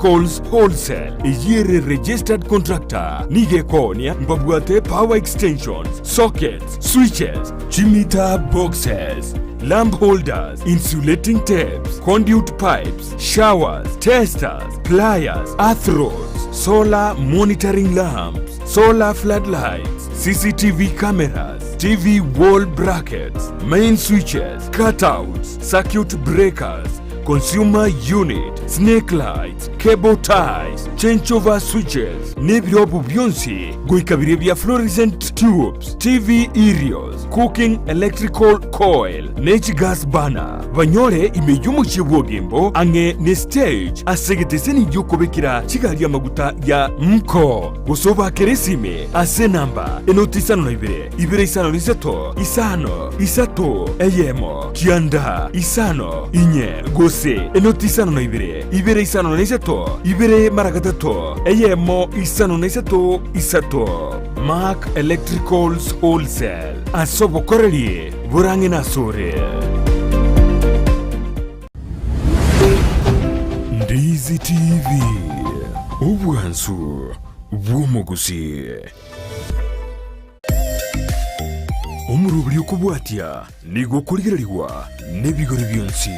Electricals Wholesale eyio ere registered contractor nigo ekoonia mbabwate power extensions, sockets, switches, chimeter boxes, lamp holders, insulating tapes, conduit pipes, showers, testers, pliers, earth rods, solar monitoring lamps, solar floodlights, CCTV cameras, TV wall brackets, main switches, cutouts, circuit breakers, consumer unit, snake lights, cable ties, changeover switches, nebirobu bionsi goika biria bia fluorescent tubes, TV aerials, cooking electrical coil, ne chigas burner. Banyore ime y'omochie bw'Ogembo ang'e ne stage ase egeteseni gi'okobekera chigari amaguta ya Mko. Gose obakere esime ase enamba enoti isano na ibere, ibere isano na isato, isano, isato, eyemo, kianda, isano, inye, gose enoti isano na ibere, ibere isano na isato, ibere mara gatato, eyemo, isano na isato, isato. Mark Electricals Wholesale, ase obokoreri borang'e nasore. Ndizi TV, obwansu bw'omogusii. Omoroberi okobwatia nigo okorigererigwa nebigori bionsi.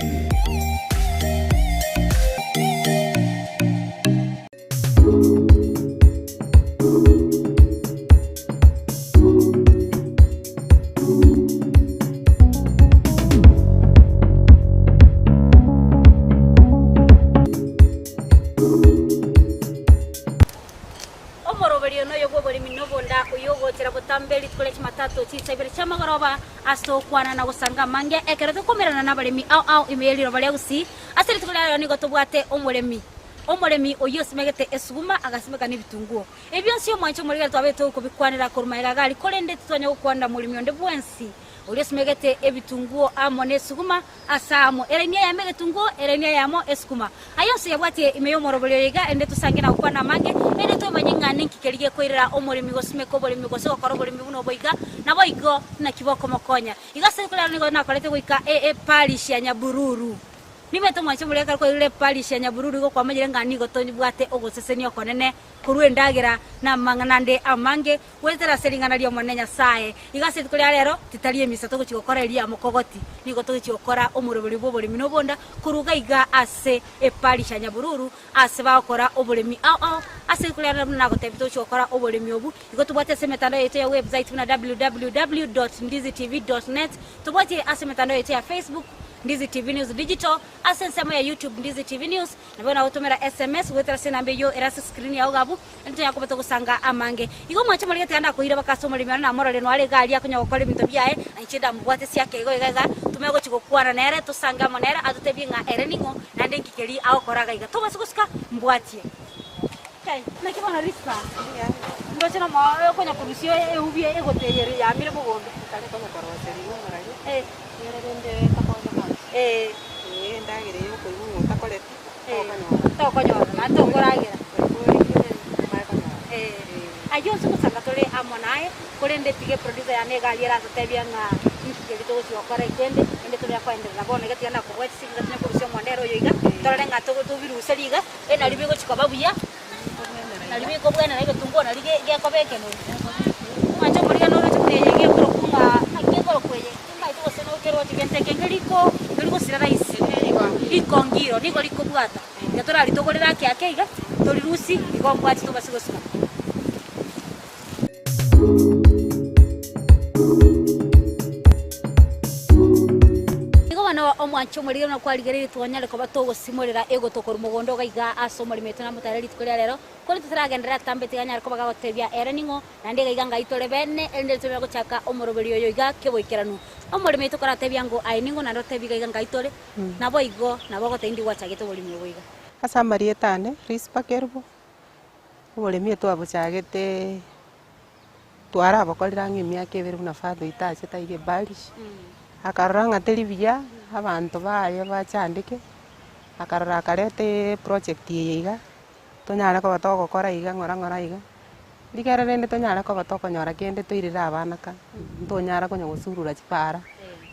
Omoroberio noyo bw'oboremi na obonda, oyio ogochera botambe rituko ria Jumatatu chinsa ibere chi'amagoroba, ase okwana na gosanga amange ekero tokomerana nabaremi ao ao ime ye riroba ria Gusii. Ase rituko ria rero nigo tobwate omoremi Omoremi oyio osimegete esuguma agasimeka nebitunguo. Ebi bionsi omwanche omorigari twabete togokobikwanera korwa magega iga aria, korende titwanya gokwanera moremi onde bwensi oria osimegete ebitunguo amo nesuguma ase amo, eraini eyemo egetunguo, eraini eyemo esukuma. Aya onsi yabwatie ime y'omorobori oyo iga, erinde tosange na gokwana amange, erinde twemanye ng'a ninki keria gekoirera omoremi gosimeka oboremi gose gokora oboremi buna obo iga, naboigo naki bokomokonya. Igo ase rituko riarero nigo nakorete goika eparish ya Nyabururu. Nimanyete omwancha omoria ekero kwairure eparish ya Nyabururu igo kwamanyire ng'a nigo tobwate ogosesenia okonene korwa endagera na amang'ana ande amange goetera ase ring'ana ri'Omonene Nyasae. Igo ase rituko ria rero titari emisa togochia gokora eria ya mokogoti, nigo togochia gokora omoroberi bw'oboremi na obonda korwa iga iga ase eparish ya Nyabururu ase bagokora oboremi ao ao. Ase rituko ria rero buna nagotebia togochia gokora oboremi obu, igo tobwate ase emetandao yaito ya website buna www dot ndizitv dot net, tobwate ase emetandao yaito ya Facebook, Ndizi TV News Digital, ase ensemo ya YouTube Ndizi TV News, nabo nagotomera SMS goetera ase enamba eyio ere ase screen yao iga abwo, naende tonya koba togosanga amange. Igo mwanche morigete genda akoira baka ase omoremi one namorore noare iga aria akonya gokora ebinto biaye, na inche ndamobwate siake igo iga iga, tomanye gochia gokwana nere, tosange amo nere, atotebie ng'a ere ning'o, naende inki keria agokora iga iga. Tobase gosuka, mbwatie. Kai, naki bono Rispa, ndoche nomo okonya korusia eubi egote eye yamire mogondo. Tari konya koroseria omorari. Eh. Nere rende tokonye bonsi. Eh. Ee, endagera eye okoigwa ng'a otakoreti, Eh. tokonyora. Tokonyora, naende tokoragera. Oikorire, omanye konyora. Eh. Eh. Ayio onsi gosanga tore amo naye, korende tiga eproducer yane iga aria eratotebia ng'a inki keria togochia gokora ekende, ende tobe koenderera bono iga tiga nakobua chisegi iga tonya korusia omondera oyo iga, torore ng'a togo tobiruseria iga, eh nario bigochia koba buya, nario bikobwenera egetunguo nario ge gekoba ekenunu. Omwanche omorigani oroche buna eye iga ekorokwa ng'a naki ekorokwa eye, timanyeti gose nokeroche gento eke ngeriko ngerigosira rahisi, rikongiro nigo rikobwata, iga toraritogorere ake ake iga, torirusie igo mbwati tobase gosuka. Igo bono omwanche omorigani buna kwarigereire twanyare koba togosimorera egoto korwa mogondo iga iga ase omoremo oito namotare rituko ria rero, Korende totaragenderera atambe tiga anyare koba gagotebia ere ning'o, naende iga iga ngai tore bene, erinde ritonyare gochaka omoroberi oyo iga keboikeranu. Omoremi oito koratebia ng'o aye ning'o naende otebie iga iga ngai tore, naboigo nabo ogotebia indi gwachagete oboremi obo iga. Ase amarieta ane, Rispa Kerubo, oboremi obo twabochagete twarabokorire ang'e emiaka ebere buna father oito achete aiga eparish, akarora ng'a teri buya, abanto baye bachandeke, akarora akareta eproject eye iga. Tonyare koba togokora iga ng'ora ng'ora iga, rigerio rende tonyare koba tokonyora kende toirere abana ka, ntonyara konya gosurura chipara,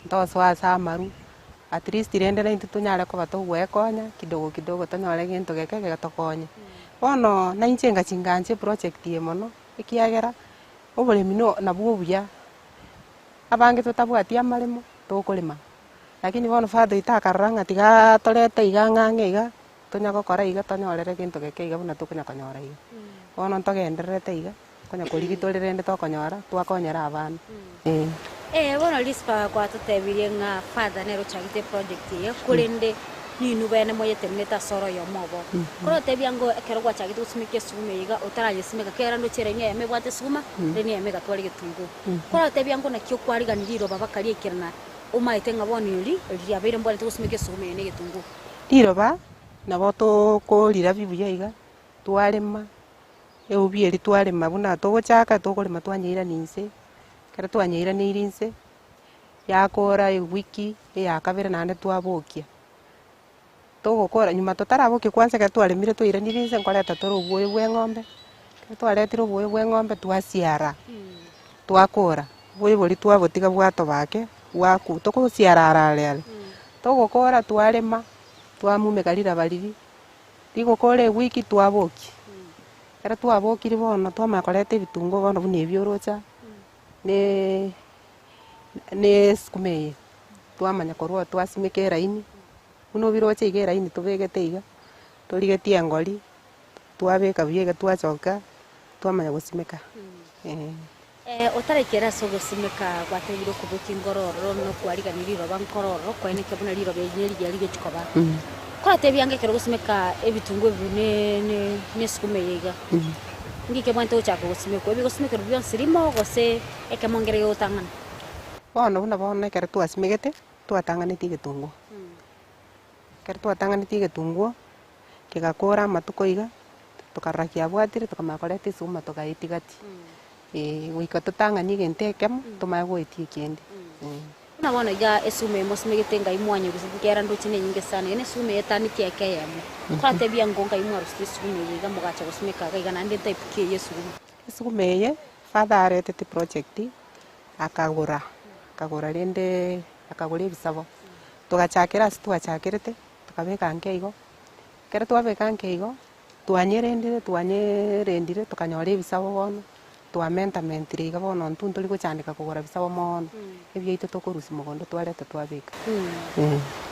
ntosoa ase amaru. At least rende naintwe tonyare koba togoekonya kidogo kidogo tonyore gento geke getokonye. Bono nainche ngachia ngancha eproject eye mono, ekiagera oboremi no nabwo obuya, abange totabwati amaremo tokorema, lakini bono father oito akarora ng'a tigaaa torete iga ang'e ang'e iga, tonya gokora iga tonyorere gento geke iga buna tokonya konyora iga. Bono ntogendererete iga. Konya korigia tore rende tokonyora, twakonyera abana, eh. Ee, bono Rispa gwatotebirie ng'a father nere ochagete eproject eye, korende ninwe bene moyetenenete ase oro oyomo obo. Korotebia ng'o ekero gwachagete gosimeka esuguma eye iga otarayesimeka kera ndoche eraini eyemo ebwate esuguma, eraini eyemo egatwara egetunguo. Korotebia ng'o naki okwarigani riroba bakariaikerana omaete ng'a bono eri eri riabeire mbwanete gosimeka esuguma eye na egetunguo. Riroba nabo tokorirabi buya iga, twarema. Eubi eria twarema buna togochaka tokorema twanyeirania inse, ekero twanyeiraneire inse, yakora ewiki eya kabere naende twabokia. Togokora nyuma totarabokia kwanza ekero twaremire twairanire inse nkoreta tore obwoyo bwa eng'ombe, ekero twaretire obwoyo bwa eng'ombe twasiara, twakora, obwoyo boria twabotiga bwatoba ake, bwakwa tokosiara are are are, togokora twarema, twamumeka riraba riria. Rigokora ewiki twabokia, ekero twabokirie bono twamanya koreta ebitunguo bono buna ebi oroche aa, ne ne esukuma eye, twamanya korwa oo twasimeka eraini, buna obiroche iga eraini tobegete iga, torigetie engori, twabeka buya iga twachoka, twamanya gosimeka, eh. Otaraikera ase ogosimeka gwatebire okobokia nkoro ororo na okwarigania riroba nkoro ororo kwaeneka buna riroba eri nerigiya rigochia koba. Koratebie ange ekero ogosimeka ebitunguo ebi ne ne ne esukuma eye iga, ngike bwante gochaka gosimekwa, ebigosimekerwa bionsi rimo gose ekemo nkere gegotang'ana? Bono buna bono ekero twasimegete, twatang'anetie egetunguo, ekero twatang'anetie egetunguo, kegakora amatuko iga, tokarora kiabwatire tokamanya koreta esukuma togaetia gati, eh, goika totang'anie egento ekemo, tomanye goetia ekende, eh. Buna bono iga esukuma eye mosimegete ngai mwanyerusetie ekiagera ndoche nenyinge sana, eye nesukuma eye etaneti eke eyemo. Koratebia ngo ngai mwarusetie esukuma eye iga mogacha gosimeka iga iga naende etype ki eye esukuma? Esukuma eye, father aretete project, akagora, akagora rende akagora ebisabo, togachakera ase twachakerete, tokabeka nke igo, Ekero twabeka nke igo, twanyerendire twanyerendire tokanyora ebisabo bono, twamentamentire iga bono intwe ntori gochandeka kogora bisabo moono, ebiaito tokorusia mogondo twareta twabeka.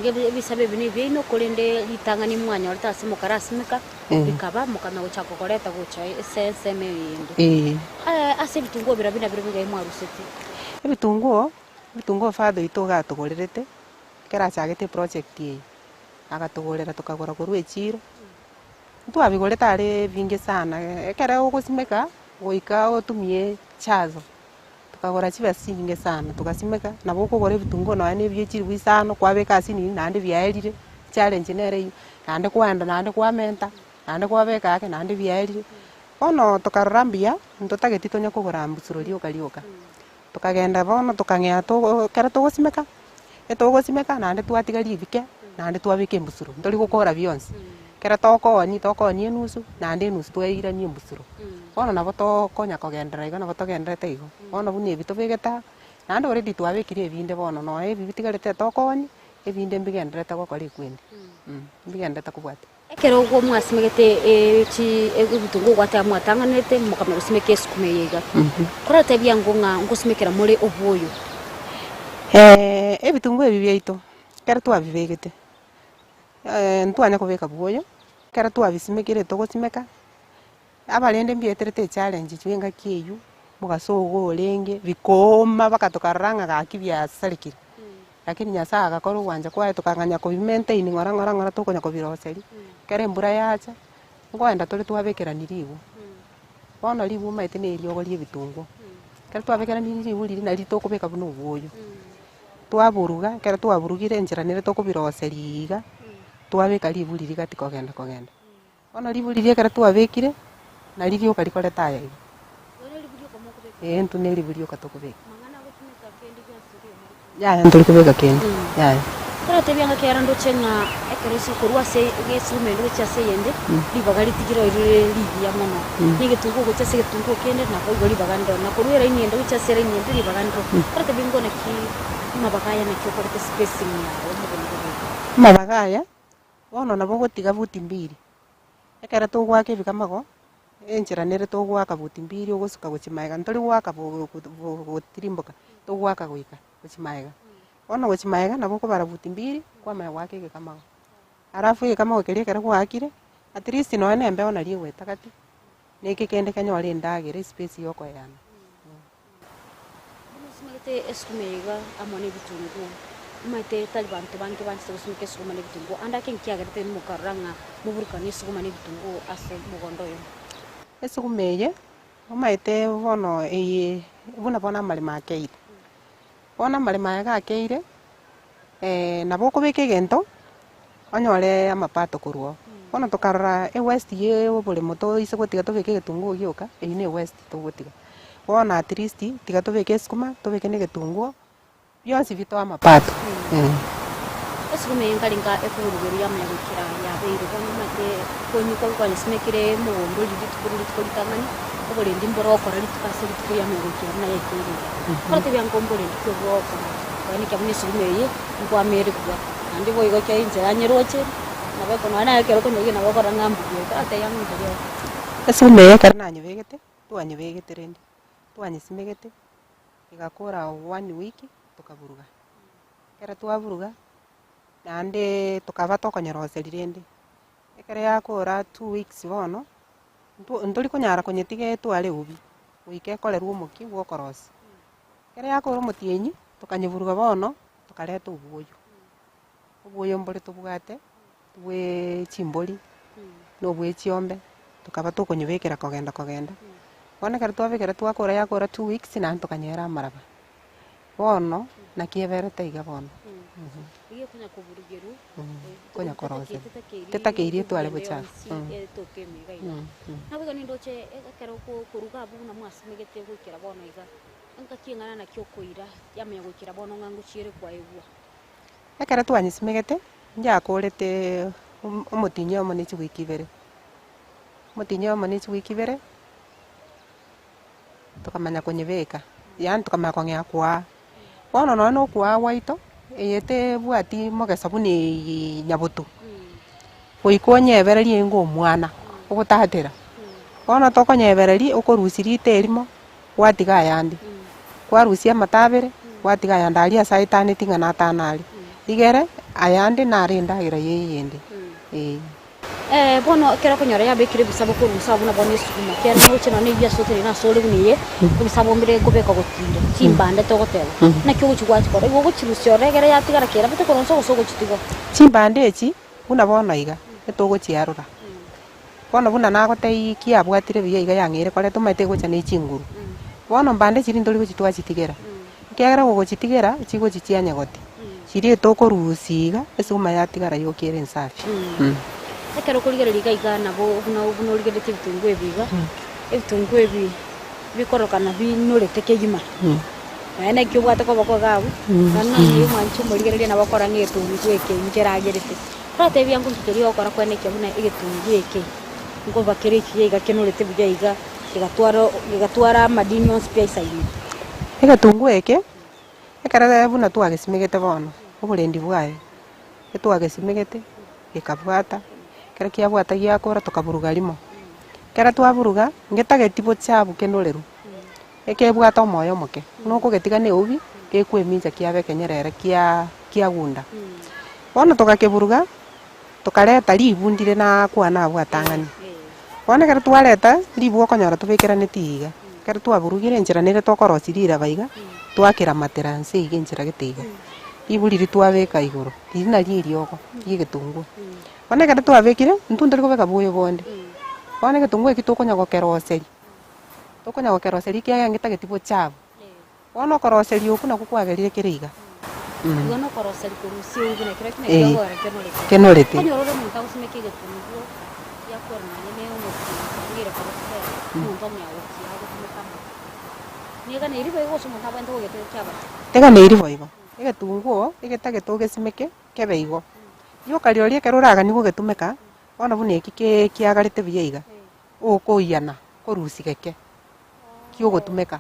Ngebi ebisabo ebi nebiaino, korende ritang'ani mwanyorete ase mokarasimeka, bikaba mokamanya gochaka koreta gocha ase ensemo eyende. Ase ebitunguo biria buna biria bigaye mwarusetie. Ebitunguo, ebitunguo father oito iga atogorerete, ekero achagete eproject eye. Agatogorera tokagora korwa echiiro, ntwabigorete are ebinge sana, ekere ogosimeka goika otumie chazo, tokagora chibesa chinyinge sana togasimeka, nabo okogora ebitunguo nonya na ebie chiribu isano kwabeka ase nini naende biaerire, challenge nere eywo, naende kwaenda naende kwamenta, naende kwabeka ake naende biaerire. Bono tokarora mbuya, ntotageti tonya kogora mbusuro rioka rioka, tokagenda bono tokang'ea togo ekero togosimeka. Etogosimeka naende twatiga ribike, naende twabeka embusuro, ntori gokora bionsi. Ekero tokoonia, tokoonia enusu, naende enusu twairania embusuro. Bono nabo tokonya kogenderera igo nabo togendererete igo. Bono buna ebi tobegete aa, naende already twabekire ebinde bono nonya ebi bitigarete tokoonia, ebinde mbigendererete gokora ekwende, mbigendererete kobwatia. Ekero ogwo mwasimegete chi ebitunguo gwateba mwatang'anerete, mokamanya gosimeka esukuma eye iga. Koratebia ng'o ng'a ngosimekera more obwoyo? Ebitunguo ebi biaito, ekero twabibegete, ntwanya kobeka bwoyo, ekero twabisimekire togosimeka, abarende mbieterete echallenge chwe engaki eywo, mogaso ogo orenge, bikooma mpaka tokarora ng'a gaki biasarekire. Lakini Nyasaye agakora ogwancha kwaye tokang'anya kobi maintain ng'ora ng'ora ng'ora tokonya kobiroseria, ekero embura yacha, nkoenda tore twabekerania ribu. Bono ribu omanyete na eriogo ria ebitunguo, ekero twabekeranirie ribu riria nari tokobeka buna obwoyo, twaburuga, ekero twaburugire enchera nere tokobiroseria iga, twabeka ribu riria gati kogenda kogenda. Bono ribu riria ekero twabekire, nari rioka rikoreta aya iga. Ee intwe ne ribu rioka tokobeka. Yaya ntori kobeka kende, yaya. Toratebia ng'a kera ndoche ng'a ekero ase okorua ase egesuma ende gochia ase eyende, ribaga ritigire oiro rire rigiya mono. Na egetunguo gochia ase egetunguo kende naboigo ribaga ndiro, na korwa eraini ende gochia ase eraini ende ribaga ndiro. Toratebia ng'a naki amabaga aya naki okorete spacing yago mogondo obo iga. Amabaga aya, bono nabo ogotiga buti mbiri, ekero togoaka ebikamago, enchera nere togoaka buti mbiri ogosuka gochia magega, ntori goaka gotirimboka, togoaka goika gochia magega. Bono gochia magega nabo okobara buti mbiri, kwamanya goaka egekamago. Alafu egekamago keria ekero gwaakire, at least nonya na embeo naria egoeta gati, na eke kende kenyore endagera espace ya okoeyana. Buna osimegete esukuma eye iga amo na ebitunguo, omanyete tari banto bange banchete gosimeka esukuma na ebitunguo, ande ake nkiagerete mokarora ng'a moburukanie esukuma na ebitunguo ase omogondo oyomo. Esukuma eye, omanyete bono eye buna bono amaremo akeire. Bono amaremo aya gakeire, nabo okobeka egento, onyore amapato korwa oo. Bono tokarora ewest ya oboremo toise gotiga tobeke egetunguo gioka, eywo na ewest togotiga. Bono at least, tiga tobeke esukuma, tobeke na egetunguo, bionsi bitoe amapato. Esukuma eye nkarenga ekoburugerwa yamanya goikera yabeire bono omanyete konywa kwanyesimekire mogondo riria rituko riria rituko ritang'ani, oborendi mboro okora rituko ase rituko riamanya goikera buna yaikeire iga. Oratebia ng'a omborendi ki obo ogokora, koenekia buna esukuma eye nkwamere buya, naende boigo ekero inche yanyeroche, nabo eko nonya naye ekero okonywa nabo okorora ng'a mbuya ere, oratebia ng'a mbuya ere. Esukuma eye ekero nanyebegete, twanyebegete rende, twanyesimegete, egakora one week, tokaburuga. Ekero twaburuga, naende tokaba tokonyeroseria rende, ekero yakora two weeks bono, ntwo ntori konyara konyetiga etware eubi, goika ekorerwe omokia bwa okorosia. Ekero yakora omotienyi, tokanyeburuga bono, tokareta obwoyo, obwoyo mbore tobwate, bweee chimbori, na obwe chiombe, tokaba tokonyebekera kogenda kogenda, bono ekero twabekera twakora yakora two weeks naende tokanyera amaraba. Bono, naki eberete iga bono. Iga ekonya koburugerwa, Konya korosia. Tetakeiri etware bochafu. Etoke ime iga iga. Nabo iga nindoche ekero okoruga abwo buna mwasimegete goikera bono iga, engaki eng'ana naki okoira yamanya goikera bono ng'a ngochiere kwaegwa. Ekero twanyesimegete, njakorete omotinyi omo ne chiwiki ibere, omotinyi omo ne chiwiki ibere. Tokamanya konyebeka, yaani tokamanya kong'ea kwaa. Bono nonye na okwaa gwaito, eye tebwati mogeso buna eyii nyabutu, goika onyebererie inga omwana, ogotatera. Bono tokonyebereria, okorusia rito erimo, gwatiga ayande, kwarusia amato abere, gwatiga ayande aria ase aetaneti ng'a natano aria, igere ayande naro endagera ya eyende, eh. Bono ekero okonyora yabekire ebisabo korwa inse abwo buna bono esuguma, ekiagera noroche nonya na ebiaswa otari nase ore buna eye, ebisabo mbire nkobeka gotinda, chimbande togoteba. Naki ogochia gwachikora? Igo ogochirusia ororo egere yatigara kerabete korwa inse gose ogochitiga? Chimbande echi, buna bono iga, etogochiarora. Bono buna nagotebia kiabwatire buya iga yang'eire koreta omanyete egocha ne chinguru. Bono mbande chiria ntori gochi twachitigera, ekiagera gogochitigera, chigochi chianyegotia. Chiria etokorusia iga, esuguma yatigara yoka ere ensafi. Ekero okorigereria iga iga nabo buna buna origereretie ebitunguo ebi iga, ebitunguo ebi bikorokana binorete kegima, nonya naki obwate koboko iga abwo, naende nonya omwanchi omorigereria nabo okora ng'a egetunguo eke nkeragerete. Toratebia ng'a nki keria ogokora kweneki buna egetunguo eke, nkoba kere ekiya iga kenorete buya iga, kegatwara kegatwara amadini onsi pi aisaine. Egetunguo eke, Ekero buna twagesimegete bono, oborendi bwaye, etwagesimegete, gekabwata, ekero kiabwata giakora tokaburuga rimo. Ekero twaburuga, ngetageti bochabu kenorerwe, ekebwate omoyo omoke, buna okogetiga na eubi, gekwemincha kiaba ekenyerere kiaa kiagunda. Bono togakeburuga, tokareta ribu ndire nakwana abwo atang'ani. Bono ekero twareta, ribu okonyora tobekeraneti iga, ekero twaburugire enchera nere tokorosia riraba iga, twakeramatera nse iga enchera gete iga, ribu riria twabeka igoro, riria nario eriogo ria egetunguo. Bono ekero twabekire, intwe ntori kobeka bwoyo bonde, bono egetunguo ekio tokonya gokeroseria, tokonya gokeroseria ekiagera ngetageti bochabu. Bono okoroseria okwo nakwo kwagerire kere iga. Igo nokoroseria korusia eubi na kera Ee, kiogora kenorete. kenorete. Okonyora ore omonto agosimeka egetunguo giakora nonya ne omotienyi ng'ira korosera omonto ong'ea gokia agotumeka amato. Niga neri boigo gose omonto abwenerete gogetiga kiaba. Iga neri boigo, egetunguo egetagete ogesimeke. Kebe igo. Rioka rirorio ekero oraganie gogetumeka, bono buna eki ke kiagarete buya iga, okoiyana korusia geke kiogotumeka,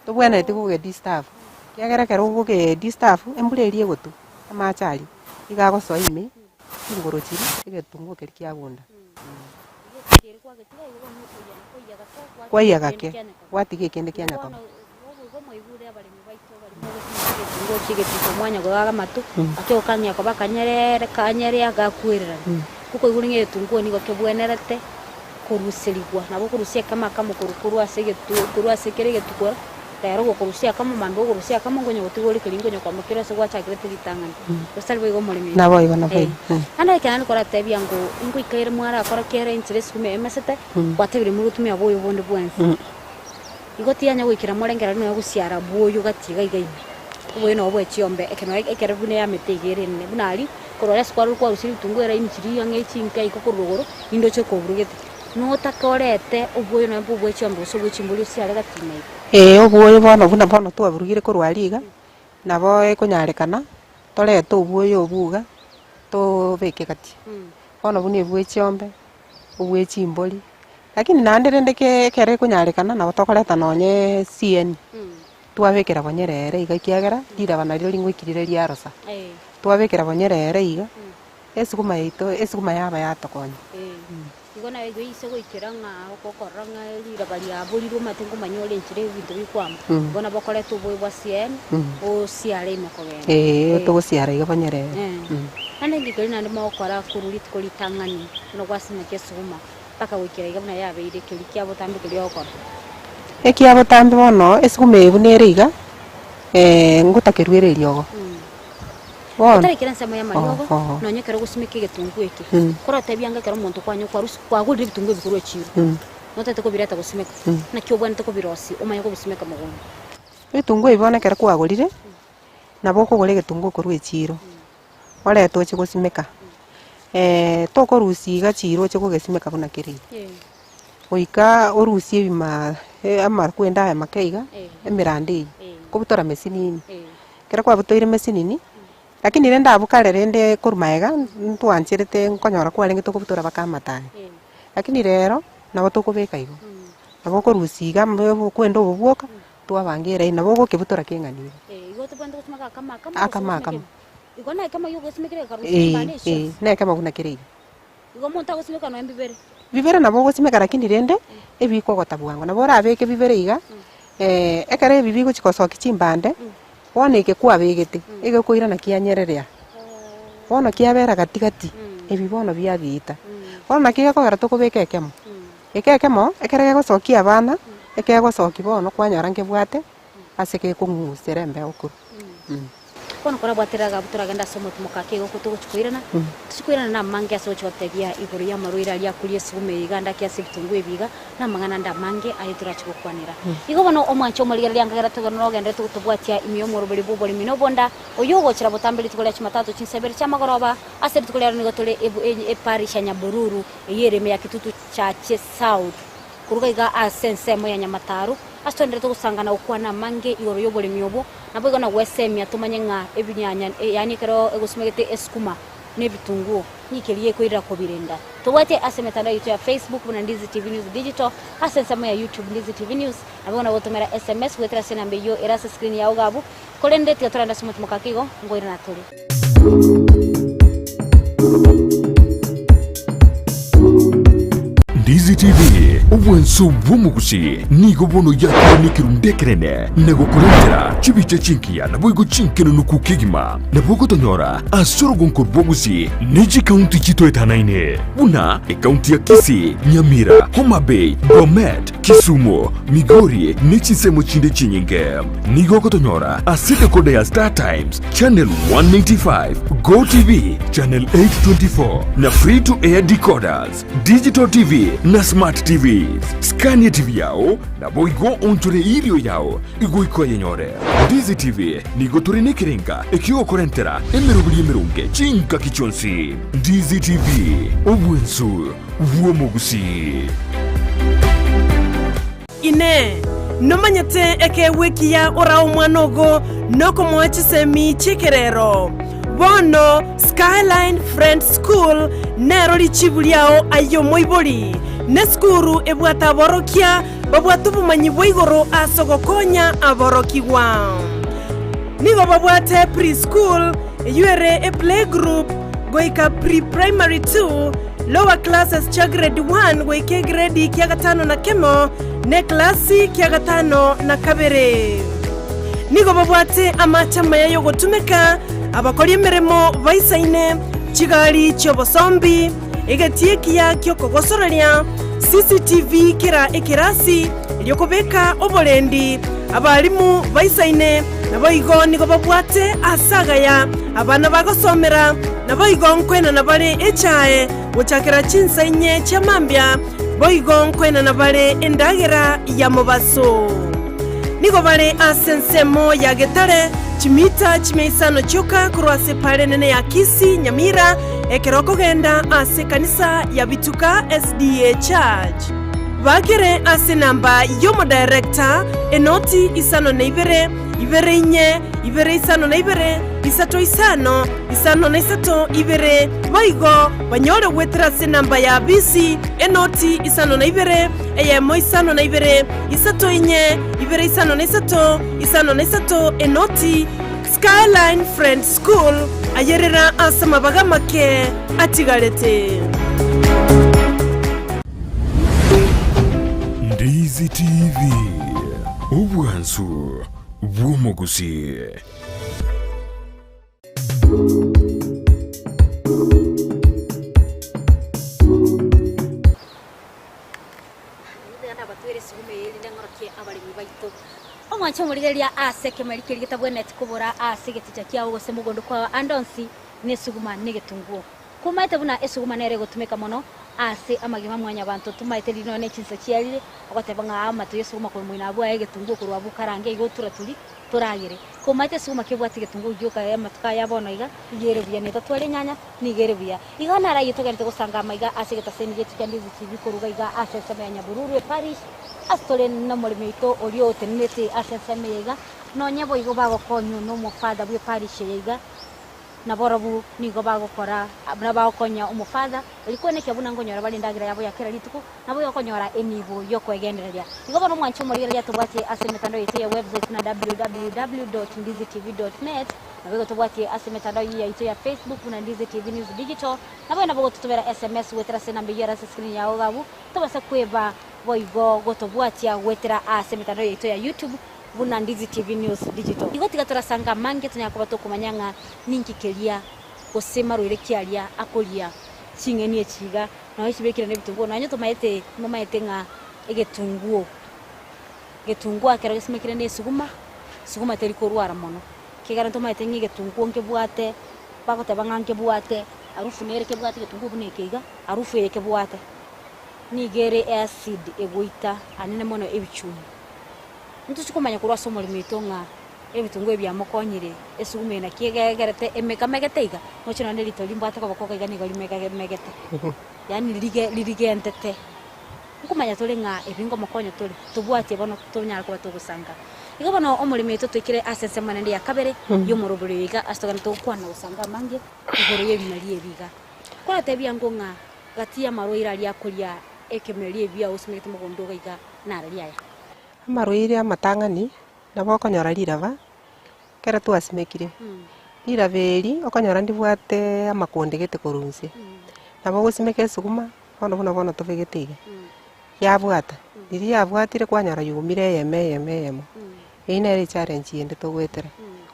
tobwenereti kogedisturb, ekiagera ekero ogogedisturb, embura eria egotwa, amache aria, iga agosoa ime, chingoro chiria, egetunguo keria kiagunda. Kwaiya gake, gwatiga ekende kianyakoba. Boigo mwaigure abaremi baito barimo gosimeka egetunguo ki'egetutu omwanya goaga amato, ake gokang'ea koba akanyerere kanyere agakwererana. Okoigure ng'a egetunguo nigo kebwenerete koruserigwa, nabo okorusia ekemo akamo korwa korwa ase egetu korwa ase kera egetukora, rero gokorusia akamo mambia okorusia akamo nkonya gotiga ore keria nkonya kwamboka kera ase gwachakerete ritang'ani. Gose tari boigo omoremi oito? Naboigo naboigo. Naende ekero naende koratebia ng'o ingoikaire mwarakora kera enchera esukuma emesete, gwatebire mogotumia boyo bonde bwensi. Igo tiyanya goikera morengererio nonya gosiara bwoyo gati iga iga ime. Oboyo nabo bwe chiombe, ekero nonya ekero buna eyamete iga ere enene, buna aria, korwa aria ase kwarure kwarusia ebitunguo eraini chiria ang'e chinke igo korwa rogoro, ninde oche koburugete. Notake orete obwoyo nonya bwa obwe chiombe gose obwe chimbori osiare gati ime iga. Ee, obwoyo bono buna bono twaburugire korwa aria iga, nabo ekonyarekana, torete obwoyo obwo iga, tobeke gati. Bono buna ebwe chiombe, obwe chimbori. Lakini naende rende ke ekero ekonyarekana nabo tokoreta nonye CN, twabekera bonyerere iga ekiagera riraba nario ringoiki rire riarosa. Twabekera bonyerere iga, esukuma yaito esukuma yaba yatokonya. Igo naye igo ise goikera ng'a ogokorora ng'a riraba riaborirwe omanyete nkomanya ore enchera ebinto bikwama, igo nabo okoreta obobe bwa CN, osiare ime kogenda. Eeh, togosiara iga bonyerere. Naende engaki eria naende mogokora korwa rituko ritang'ani buna gwasimeka esukuma, mpaka goikera iga buna yabeire keria kia botambe keria ogokora. Ekia botambe bono esukuma eye buna ere iga, ngotakerwa ere eriogo. Bono. Otari kera ensemo y'amariogo, Oho. nonya ekero ogosimeka egetunguo eke, korotebia anga ekero omonto kwanya kwarusia kwagorire ebitunguo ebi korwa echiro, notagete kobireta gosimeka, naki obwenerete kobirosia omanye kobisimeka mogondo. Ebitunguo ebi bono ekero kwagorire, nabo okogora egetunguo korwa echiro. Orete oche gosimeka, tokorusia iga chiira oche kogesimeka buna kere iga. Goika orusie ebima amakwenda aya make iga, emeranda eye, kobutora mesinini. Ekero kwabutoire mesinini, lakini rende abwo kare rende korwa magega, ntwancherete nkonyora kwarenge tokobutora mpaka amato aya. Lakini rero, nabo tokobeka igo, nabo okorusia iga okwenda obo bwoka, Twabanga eraini, nabo ogokebutora keng'ani iga. Igo tobwenerete gosimeka akamo akamo Akamo akamo. Igo na ekemo giogosimekera gekarusia Ee, chimbande echio. ee, na ekemo buna kere iga. Igo omonto agosimeka nonya mbibere. Bibere nabo ogosimeka lakini rende, ebikogota bwango. Nabo orabeke bibere iga, ekero ebi bigochi gosokia chimbande, bono eke kwabegete, egekoirana kianyererea. Bono kiabera gati gati, ebi bono biabiita. Bono naki gekogera tokobeka ekemo. Eke ekemo, ekero gegosokia abana, ekegosokia bono kwanyora nkebwate ase gekong'usera embeo korwa. Bono korabwate Rahabu toragende ase omotimoka ake igo togochia koirana, tochia koirana namange ase ogochia gotebia igoro y'amarwaire aria akoria esuguma eye iga ande ake ase ebitunguo ebi iga, namang'ana ande amange aye torachie gokwanera. Igo bono omwanche omorigereria nkagera togende nogenderete gotobwatia ime y'omoroberi bw'oboremi na obonda, oyio ogochera botambe rituko ria Jumatatu chinsa ibere chi'amagoroba, ase rituko riaro nigo tore ebu eparish ya Nyabururu, Eyio ere ime ya Kitutu Chache South, koruga iga ase ensemo ya Nyamataro, ase toenderete gosangana gokwana amange igoro y'oboremi obwo, naboigo na gwesemia tomanye ng'a ebinyanya yaani ekero egosimegete esukuma na ebitunguo ninki keria gekoirera kobirenda. Tobwate ase emetandao yaito ya Facebook buna Ndizi TV News Digital, ase ensemo ya YouTube Ndizi TV News, naboigo na gotomera SMS goetera ase enamba eyio ere ase screen yao iga abwo, korende tiga torende ase omotimoka ake igo, nkoirana tore. Ndizi TV, obwanso bw'omogusi nigo bono yakire nekerundu ekerene na gokorentera chibicha chingiya naboigo chinkenenuku kegima. Nabo ogotonyora ase orogonko rw'obogusi ne chikaunti chitoetanaine buna ekaunti ya Kisii, Nyamira, Homa Bay, Bomet, Kisumu, Migori ne chinsemo chinde chinyinge. Nigo ogotonyora ase decoder ya Star Times Channel 195, Go TV Channel 824 na Free to Air decoders, Digital TV na Smart TVs. Scania TV yao naboigo onchore irio yao igoika oyenyore. Ndizi TV nigo tore nekerenga ekiogokorentera emeroberi emeronge chingaki chionsi. Ndizi TV, obwensu bw'omogusii. Inee! Nomanyete ekeegwa ekiya orae omwana ogo nokomoa chisemi chi'ekerero? Bono Skyline Friends School nero richibu riao aye omoibori, nesukuru ebwate aborokia babwate obomanyi bwa igoro ase ogokonya aborokigwa. Nigo babwate pre-school, eyio ere eplaygroup goika pre-primary two, lower classes chia grade one goika egredi kia gatano na kemo, na eklasi kia gatano na kabere. Nigo babwate amache amaya y'ogotumeka, abakori emeremo baisaine, chigari chi'obosombi, egetii ekiya ki'okogosoreria, CCTV kera ekerasi, erio kobeka oborendi, abalimu baisaine, naboigo nigo babwate aase agaya abana bagosomera, naboigo nkoenana bare echae gochakera chinsa inye chia mambia, boigo nkoenana bare endagera ya mobaso. Nigo bare ase ensemo ya Getare, chimita chimia isano chioka korwa ase epaara enene ya Kisii, Nyamira, ekero okogenda ase ekanisa ya Bituka SDA Church. Bakere ase enamba y'omodirector, enoti isano na ibere, ibere inye, ibere isano na ibere, isato isano, isano na isato ibere, boigo banyore goetera ase enamba ya bisi, enoti isano na ibere, eyemo isano na ibere, isato inye, ibere isano na isato, isano na isato, enoti, Skyline Friends School, ayerera ase amabaga amake atigarete. Ndizi TV, obwansu bw'omogusii. Nabatwere esuguma eye erinde ng'orokie abaremi baito. Omwanche omorigereria ase ekemeri keria getabwenereti kobora ase egeticha kiao gose mogondo kwao ande onsi nesuguma negetunguo. Komaete buna esuguma nere egotumeka mono ase amagima a mwanyabanto, tomaete riria nonya ne chinsa chiarire, ogoteba ng'a amato y'esuguma korwa moino abwo aye egetunguo korwa abwo okarange igo oturaturi toragere. Komaete esuguma kebwate egetunguo gioka amatuko aya bono iga, iga ere buya netatware enyanya nigo ere buya. Iga naro ayio togenderete gosanga amaiga ase egetaseni giaito kia Ndizi TV koruga iga ase ensemo ya Nyabururu eparish, ase tore nomoremi oito oria otenenerete ase ensemo eye iga, nonye boigo bagokonywa nomofather bw'eparish eye iga, Nabarobwo nigo bagokora buna bagokonya omofather, erio kwenekia buna nkonyora bare endagera yabo ya kera rituko, naboigo okonyora enibo y'okwegendereria. Igo bono omwanche omorigereria tobwatie ase emetandao yaito ya website buna www dot ndizitv dot net, naboigo tobwatie ase emetandao yaito ya Facebook buna Ndizi TV News Digital, naboigo nabo gototobera sms goetera ase enamba eyio ere ase escreen yao iga abwo, tobase kweba boigo gotobwatia goetera ase emetandao yaito ya YouTube Buna Ndizi TV News Digital. Igo tiga torasange amange tonyare koba tokomanya ng'a ninki keria gose marwaire ki aria akoria ching'eni echi iga nonya chibekire na ebitunguo nonya tomaete momaete ng'a egetunguo getunguo ekero gesimekire na esuguma, suguma teri korwara mono ekiagera ntomaete ng'a egetunguo nkebwate bagoteba ng'a nkebwate harufu nere kebwate egetunguo buna eke iga harufu eye kebwate nigo ere eacid egoita anene mono ebichuma. Ntochie komanya korwa ase omoremo oito ng'a ebitunguo ebi biamokonyire, esuguma eye naki egegerete emekamegete iga, moche nonye rito rimbwate koboko iga nigo rimegamegete, yaani rige ririgentete. Nkomanya tore ng'a ebi nkomokonya tore, tobwatie bono tonyare koba togosanga. Igo bono omoremo oito toikire ase ensemo naende ya kabere y'omorobori oyo iga ase togende togokwana gosanga amange igoro y'ebimeri ebi iga. Koratebia ango ng'a gati y'amarwaire aria akoria ekemeri ebi agosimegete mogondo iga iga narari aya. Amarwaire amatang'ani, nabo okonyora riraba, ekero twasimekire, riraba eri okonyora ndibwate amakonde gete korwa inse, nabo ogosimeka esuguma, bono buna bono tobegete iga, yabwata, riria yabwatire kwanyora yomire eyemo eyemo eyemo, eywo nere echallenge ende togoetera,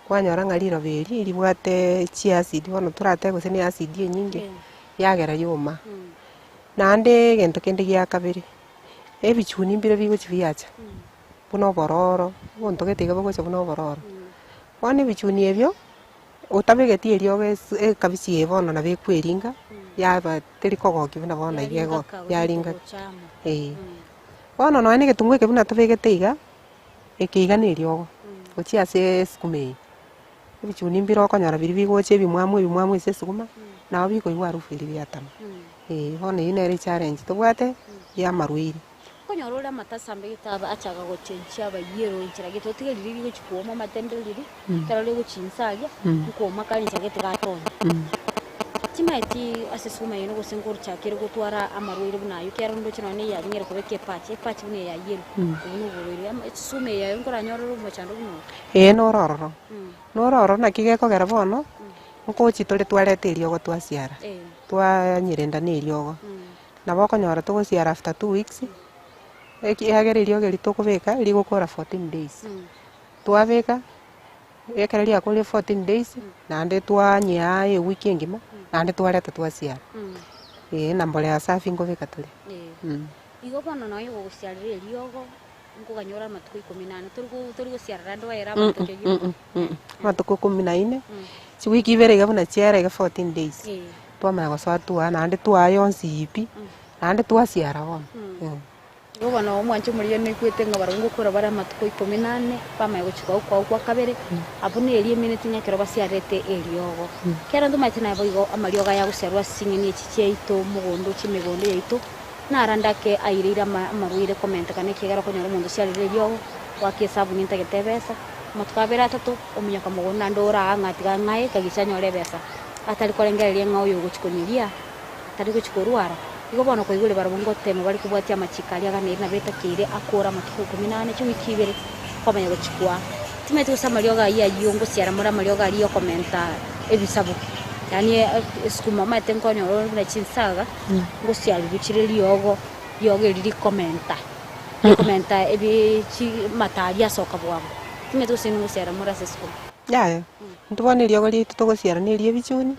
kwanyora ng'a riroba eri ribwate chiacid bono toratebe gose ne acid enyinge, yagera yoma. Naende egento kende gia kabere. Ebichuni mbire bigochia biacha, buna obororo, obonto gete iga bogocha buna obororo. Bono ebichuni ebio, otabegeti eriogo ase ekabichi eye bono nabo ekweringa, yaba teri kogokia buna bono iga ego yaringa eh. Bono nonye na egetunguo eke buna tobegete iga, eke iga na eriogo, gochia ase esukuma eye. Ebichuni mbire okonyora biria bigocha ebimwamu ebimwamu ase esukuma, nabo bikoigwa harufu eria biatama. Ee, bono eyio nere echallenge tobwate ya amarwaire. Nkonyora ore amato asambegete aba achaka gochenchia abayiero enchera gete otige riria rigochi kwoma amatende riria ekero rigochi inse aria nkwoma kare enchera gete gatonya. Chimaeti ase esukuma yaino gose nkochakire gotwara amarwaire buna ayio ekiagera ndoche nonye na eyarengere kobeka epachi, epachi buna eyayierwe obwo na oborwaire ama esukuma eye yaye nkoranyore ore omochando buna oyo. Ee noro ororo, noro ororo naki gekogera bono, nkochi tore twareta eriogo twasiara, twanyerenda na eriogo. Nabo okonyora togosiara after 2 weeks, ekiagera eriogo eri tokobeka rigokora 14 days. Twabeka, ekero riakorire 14 days, naende twanyia ewiki engima, naende twareta twasiara. Eeh na mbolea safi nkobeka tore. Igo bono nonya ogosiarera eriogo, nkoganyora amatuko ikomi na ane, tori tori gosiarera ande oere abanto kegima. Amatuko kumi na nne, chiwiki ibere iga buna chiera iga 14 days, twamanya gosoa twaa naende twaa yonsi pi, naende twasiara bono. Igo bono omwancho omoria noikwete ng'a barabwo ngokora bare amatuko ikomi na ane, bamanya gochika okwao kwa kabere, abwo neria emineti ng'a ekero basiarete eriogo. Ekero ntomaete naye boigo amariogo aya agosiarwa ase ching'eni echi chiaito mogondo chimegondo yaito, narande ake aireire ama amarwaire komentekana ekiagera okonyora omonto osiarire eriogo, goaka esabuni ntagete ebesa, amatuko abere atato, omonyoka mogondo naende ore aa ng'a tiga ng'aye kagicha anyore ebesa, atari korengereria ng'a oyo ogochi konyeria, tari gochi korwara. Igo bono koigure barabwo ngotema bare kobwatia amachiko aria aganeire nabo etakeire akore amatuko ikomi na ane chiwiki ibere, kwamanya gochi kwaa. Timanyeti gose amariogo ayio ayio ngosiara more amariogo aria yokomenta ebisabu, yaani esukuma omanyete nkonyora ore buna chinsaga, ngosiarerwa chire riogo, riogo eri rikomenta, rikomenta ebi chi amato aria asoka bwango. Timanyeti gose inwe ngosiara more ase esukuma. Yaya, intwe bono eriogo riaito togosiara na eria ebichuni,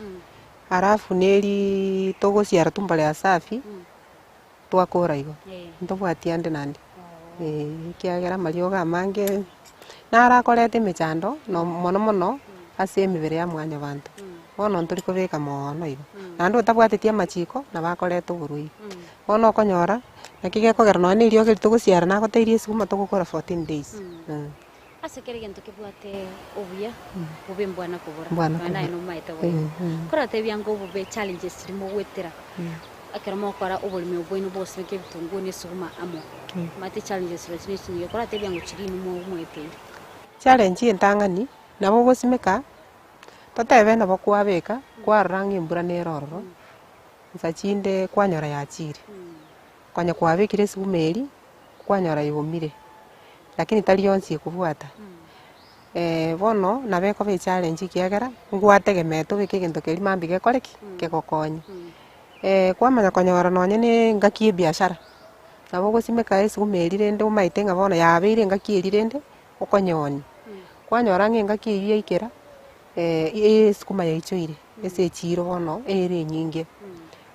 alafu na eriiii togosiara tu mbolea safi, twakora igo, ntobwati ande naende, eh, ekiagera amariogo amange, naro akoreta emechando, no mono mono, ase emebere ya mwanyabanto, bono ntori kobeka moono igo, naende otabwateti amachiko, nabo akoreta oborwaire. Bono okonyora, naki gekogera nonye na eriogo eri togosiara nagoteirie esukuma togokora 14 days. Ase kera egento kebwate obuya, bobe mbwana kobora. Mbwana Nonya naye kobora. nomaete boigo. Koratebia anga obobe challenges chiria mogwetera, ekero mogokora oboremi obo bwaino bwogosimeka ebitunguo na esuguma amo, omanyete challenges chiria chire chinyinge, koratebia ng'o chiria inwe mwaeteire. Challenge entang'ani, nabo ogosimeka, totebe nabo kwabeka, kwarora ng'a embura nere ororo, nsa chinde kwanyora yachire, konya kwabekire esuguma eria, kwanyora yaomire, lakini tari yonsi ekobwata. Bono nabo ekoba echallenge ekiagera, ngwategemeete obeke egento keria mambia gekore ki? Kegokonye. Kwamanya konyora nonye na engaki ya ebiashara, nabo ogosimeka esuguma eria rende omaete ng'a bono yabeire engaki eria rende, okonyeonia. Kwanyora ng'a engaki eywo yaikera, esukuma yaichoire ase echiro bono ere enyinge.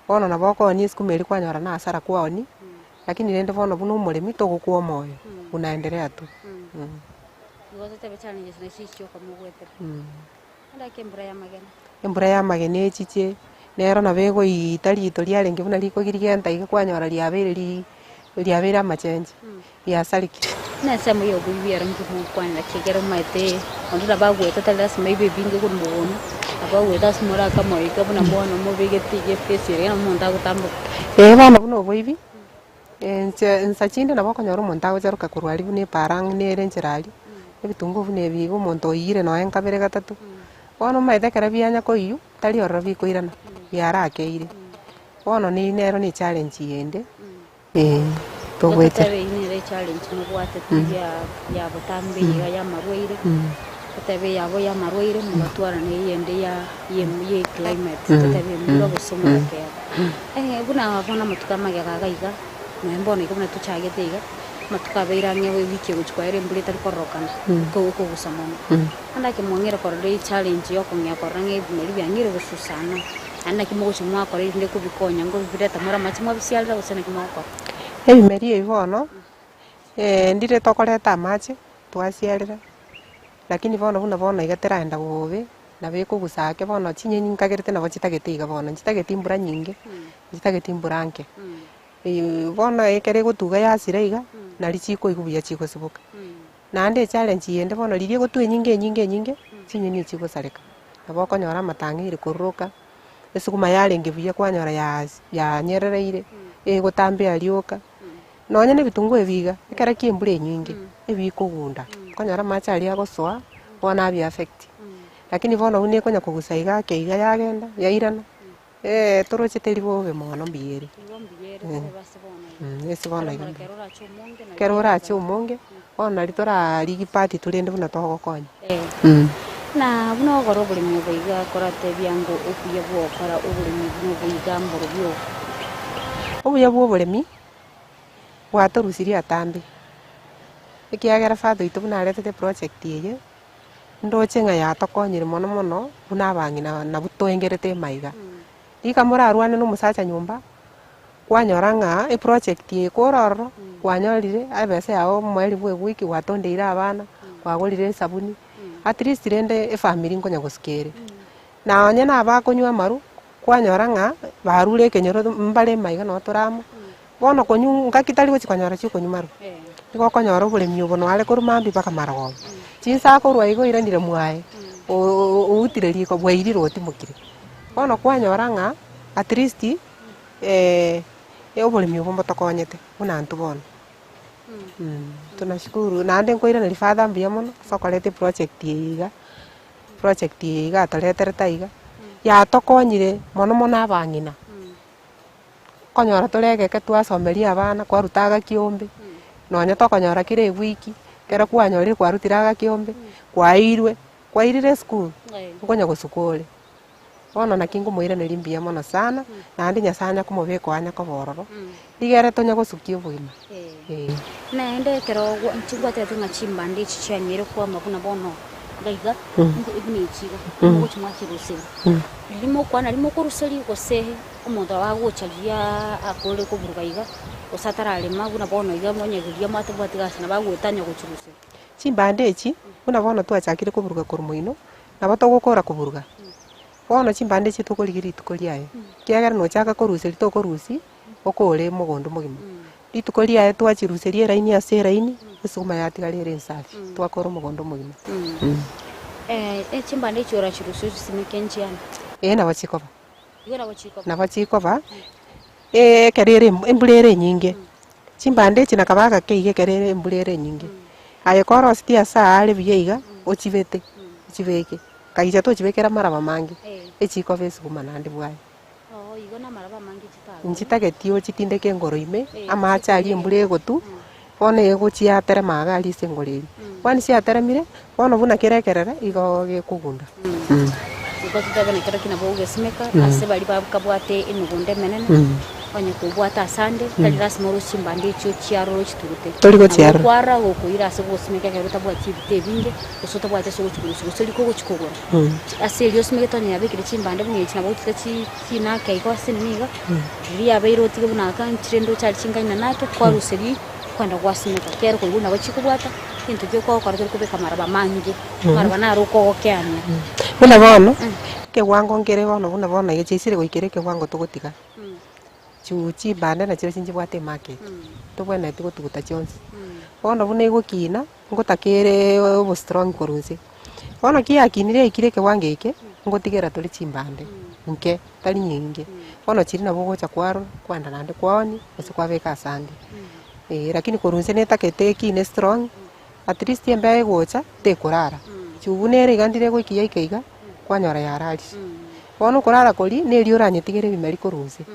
Bono nabo okoonia esukuma eria kwanyora na hasara kwaonia, lakini rende bono buna omoremi togokwa omoyo, unaendelea tu. Igo totebe challenges nachi chioka mogwetera. Endaki embura ya amagena. Embura ya amagena echiche, nero nabo egoiita rito riarenge buna rikogirigenta iga kwanyora riabeire ri riabeire amachenche, riasarekire. Buna ensemo ya oboibi ero inki mogokwanera ki ekero omaete onde nabo agoeta tari lasima aibe ebinge korwa mogondo, nabo agoeta ase more akamoika buna bono mobegete iga efesi ere nabo omonto agotamboka. Ee bono buna oboibi, inche nsa chinde nabo okonyora omonto agocharoka korwa aria buna epaara ang'e nere enchera aria, ebitunguo buna ebi iga omonto oiyire nonye nkabere gatato, bono omanyete ekero bianya koiywa, tari ororo bikoirana, biarakeire. Bono ni nero ne echallenge ende, eh, togoetera. Totebe eyio nere echallenge mobwate ya ya botambe iga ya amarwaire, totebe yabo ya amarwaire mogatwara na eyende ya ya ya eclimate, totebe embura gose omorakera. Buna bono amatuko amagega iga iga, nonya bono iga buna tochagete iga, amatuko abeire ang'e ewiki egochia kwaera embura etari kororokana, ekogusa mono. Naende ake mwang'eire korora echallenge ya okong'ea korora ng'a ebimeri biang'eire gosusana, naende naki mogochia mwakora erinde kobikonya nkobibireta more amache mwabisiarera gose naki mogokora? Ebimeri ebi bono, ndire tokoreta amache, twasiarera, lakini bono buna bono iga teraenda bobe, nabo ekogusa ake bono chinyeni nkagerete nabo chitagete iga bono, nchitageti embura nyinge, nchitageti embura nke. Bono ekere egotuga yasira iga, nari chikoigwa buya chigosiboka. Naende echallenge eyende bono riria egotwa enyinge enyinge enyinge, chinyeni echi chigosareka. Nabo okonyora amatang'aire kororoka, esukuma yarenge buya kwanyora yas yanyerereire, egotambea rioka. Nonya na ebitunguo ebi iga, ekero kia embura enyinge, ebikogunda, okonyora amache aria agosoa, bono abia affect. Lakini bono buna ekonya kogusa iga ake iga yagenda, yairana, toroche teri bobe mono mbuya ere. Ase bono iga mbuya. Ekero orache omonge, bono nari torarigie part torende buna togokonya. Na buna ogokora oboremi obo iga koratebia ng'o obuya bw'ogokora oboremi buna obo iga mborobio obo. Obuya bwa oboremi bwatorusirie atambe, ekiagera father oito buna aretete eproject eye, ndoche ng'a yatokonyire mono mono buna abang'ina nabwo toengerete maiga. Rika morarwane na omosacha nyomba, kwanyora ng'a eproject eye kore ororo, kwanyorire ebesa yago omoerio bwa ewiki gwatondeire abana, kwagorire esabuni, at least rende efamiri nkonya gosika ere. Na onye na abakonywa amarwa, kwanyora ng'a barure ekenyoro mbare maiga nabo tore amo, bono konywa ngaki tari gochi konyora chiokonywa marwa, nigo okonyora oboremi obo noare korwa mambia mpaka marogoba. Chinsa akorwa iga oiranire mwaye, outire riko bwairire otimokire. Bono kwanyora ng'a at least oboremi obo mbotokonyete buna intwe bono. Tunashukuru naende nkoiraneria father mbuya mono ase okoreta eproject eye iga. Project eye iga atoreterete aiga, yatokonyire mono mono abang'ina, okonyora tore egeke twasomeria abana kwaruta agakiombe, nonye tokonyora kera ewiki, ekero kwanyorire kwarutire agakiombe, kwairwe, kwairire esukuru, nkonya gosuka ore. Bono naki nkomoiraneria mbuya mono sana, naende Nyasaye anya komobeka oo anya koba ororo, rigere tonya gosukia obogima, eh. Naende ekero inche ngwatebete ng'a chimbande echi chianyeire kwama buna bono iga iga, buna echi iga, mogochia mwachiruseria. Riria mokwana riria mokoruseria gose omonto nabo agocha riria akore koburuga iga, gose atararema buna bono iga onye riria mwatabwati gasi nabo agoeta anya gochiruseria. Chimbande echi, buna bono twachakire koburuga korwa moino, Nabo togokora koburuga, bono chimbande echi tokorigia rituko riaye, ekiagera nochaka korusia tokorusia, okore mogondo mogima. Rituko riaye twachiruseria eraini ase eraini, esukuma yatigara ere ensafi, twakora omogondo omogima. Chimbande echi orachirusie ochisimeke nchiane? Ee nabo chikoba. Igo nabo chikoba. Nabo chikoba, ekero ere embura ere enyinge, chimbande echi nakaba agake iga ekero ere embura ere enyinge, aye korosetie ase aare buya iga, ochibete, ochibeke, kagicha tochibekera amaraba mange, echikoba esukuma naende bwaye. Oo igo na amaraba amange chitagete. Nchitageti ochitindeke engoro ime, amache aria embura egotwa, bono egochiaterema iga aria ase engoro eria. Kwani chiateremire, bono buna kere ekerere, igo gekogunda. Igo totebe nekero ki nabo ogogesimeka, ase baria bakabwate emegondo emenene, onye kobwate asande, tari lasima orosie chimbande echio chiaroro ochitugute. Tori gochiarora. Nabo okwarora gokoira ase gosimeka ekero otabwati ebite ebinge, gose otabwati ase ogochi korusia, gose riko ogochi kogora. Ase erio osimegete onye yabekire chimbande buna echi nabo ogochita chi chinake igo ase nini iga, riria yabeire otige buna aka nchire ndoche aria chingaina nake, kwaruseria kwenda gwasimeka. Ekiagera okoigwa nabo chikobwata, egento ki okogokora tori kobeka amaraba amange, amaraba naro okogokeania. Buna bono, ekewango nkere bono buna bono iga chiaisire goikera ekewango togotiga, chiu chimbande nachio chinchibwate emarket, tobwenereti gotuguta chionsi. Bono buna egokina, ngotakereee obostrong korwa inse. Bono ki yakinire yaikire ekewango eke, ngotigera tore chimbande nke, tari nyinge. Bono chiria nabo ogocha kwarora, kwaenda naende kwaonia, gose kwabeka ase ande. Eh, lakini korwa inse netagete ekine strong, at least embeo egocha, tekorara. Chubu nere iga ndire egoikia yaika iga, kwanyora yararire. Bono okorara koria, neria oranyetigere ebimeri korwa inse.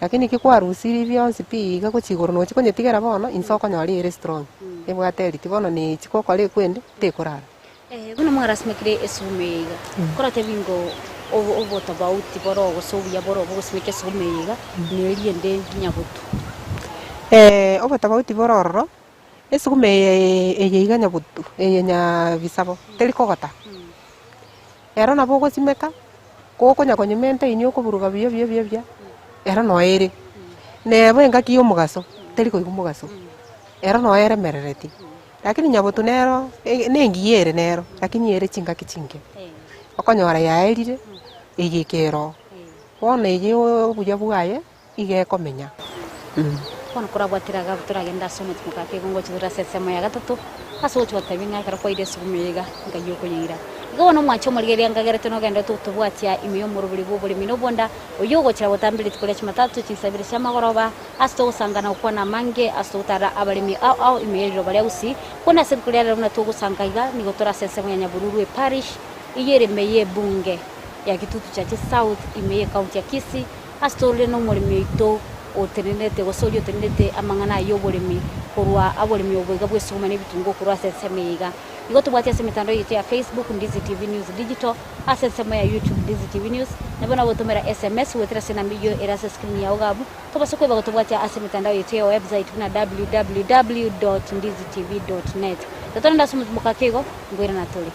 Lakini ki kwarusirie bionsi pi iga gochia igoro nochia konyetigera bono, inse okonyora ere strong, ebwate eriti bono nechi gokora ekwende, tekorara. Buna mwarasimekire esuguma eye iga, koratebie ng'o obotofauti boro gose obuya boro bogosimeka esuguma eye iga, na eria ende nyabutu. Obotofauti bore ororo, esuguma eye eye iga nyabutu, eye nyabisabo, teri kogota. Ero nabo ogosimeka, gokonya konyementa inwe okoburuga buya buya buya buya, ero noyo ere. Neba engaki ya omogaso, teri koigwa omogaso, ero noyo eremerereti. Lakini nyabotu nero, na engiya ere nero, lakini ere chingaki chinke. Okonyora yaerire, eye ekera oo. Bono eye obuya bwaye, iga ekomenya. Bono korabwatire Agabu toragende ase omochie moka ake igo ngochia tore ase ensemo ya gatato, ase ogochia gotebia ng'a ekero kwaire esuguma eye iga, nkai okonyeira. Igo bono omwanche omorigereria nkagerete nogenderete gotobwatia ime y'omorobori bw'oboremi na obonda, oyio ogochera gotambia rituko ria Jumatatu chinsa ibere chi'amagoroba, ase togosanga na gokwana amange ase togotara abaremi ao ao ime ye riroba ria Gusii. Korende ase rituko ria rero buna togosanga iga, nigo tore ase ensemo ya Nyabururu eparish, eyio ere ime y'ebunge ya Kitutu Chache South ime y'ecounty ya Kisii, ase torore nomoremi oito otenenerete gose oria otenenerete amang'ana aya y'oboremi korwa aboremi obo iga bw'esuguma na ebitunguo korwa ase ensemo eye iga. Igo tobwate ase emetandao yaito ya Facebook, Ndizi TV News Digital, ase ensemo ya YouTube, Ndizi TV News, nabo nagotomera SMS goetera ase enamba eyio ere ase escreen yao iga abwo. Tobasa kweba gotobwatia ase emetandao yaito ya website buna www dot ndizitv dot net. Totorende ase omotumo ake igo, nkoirana tore.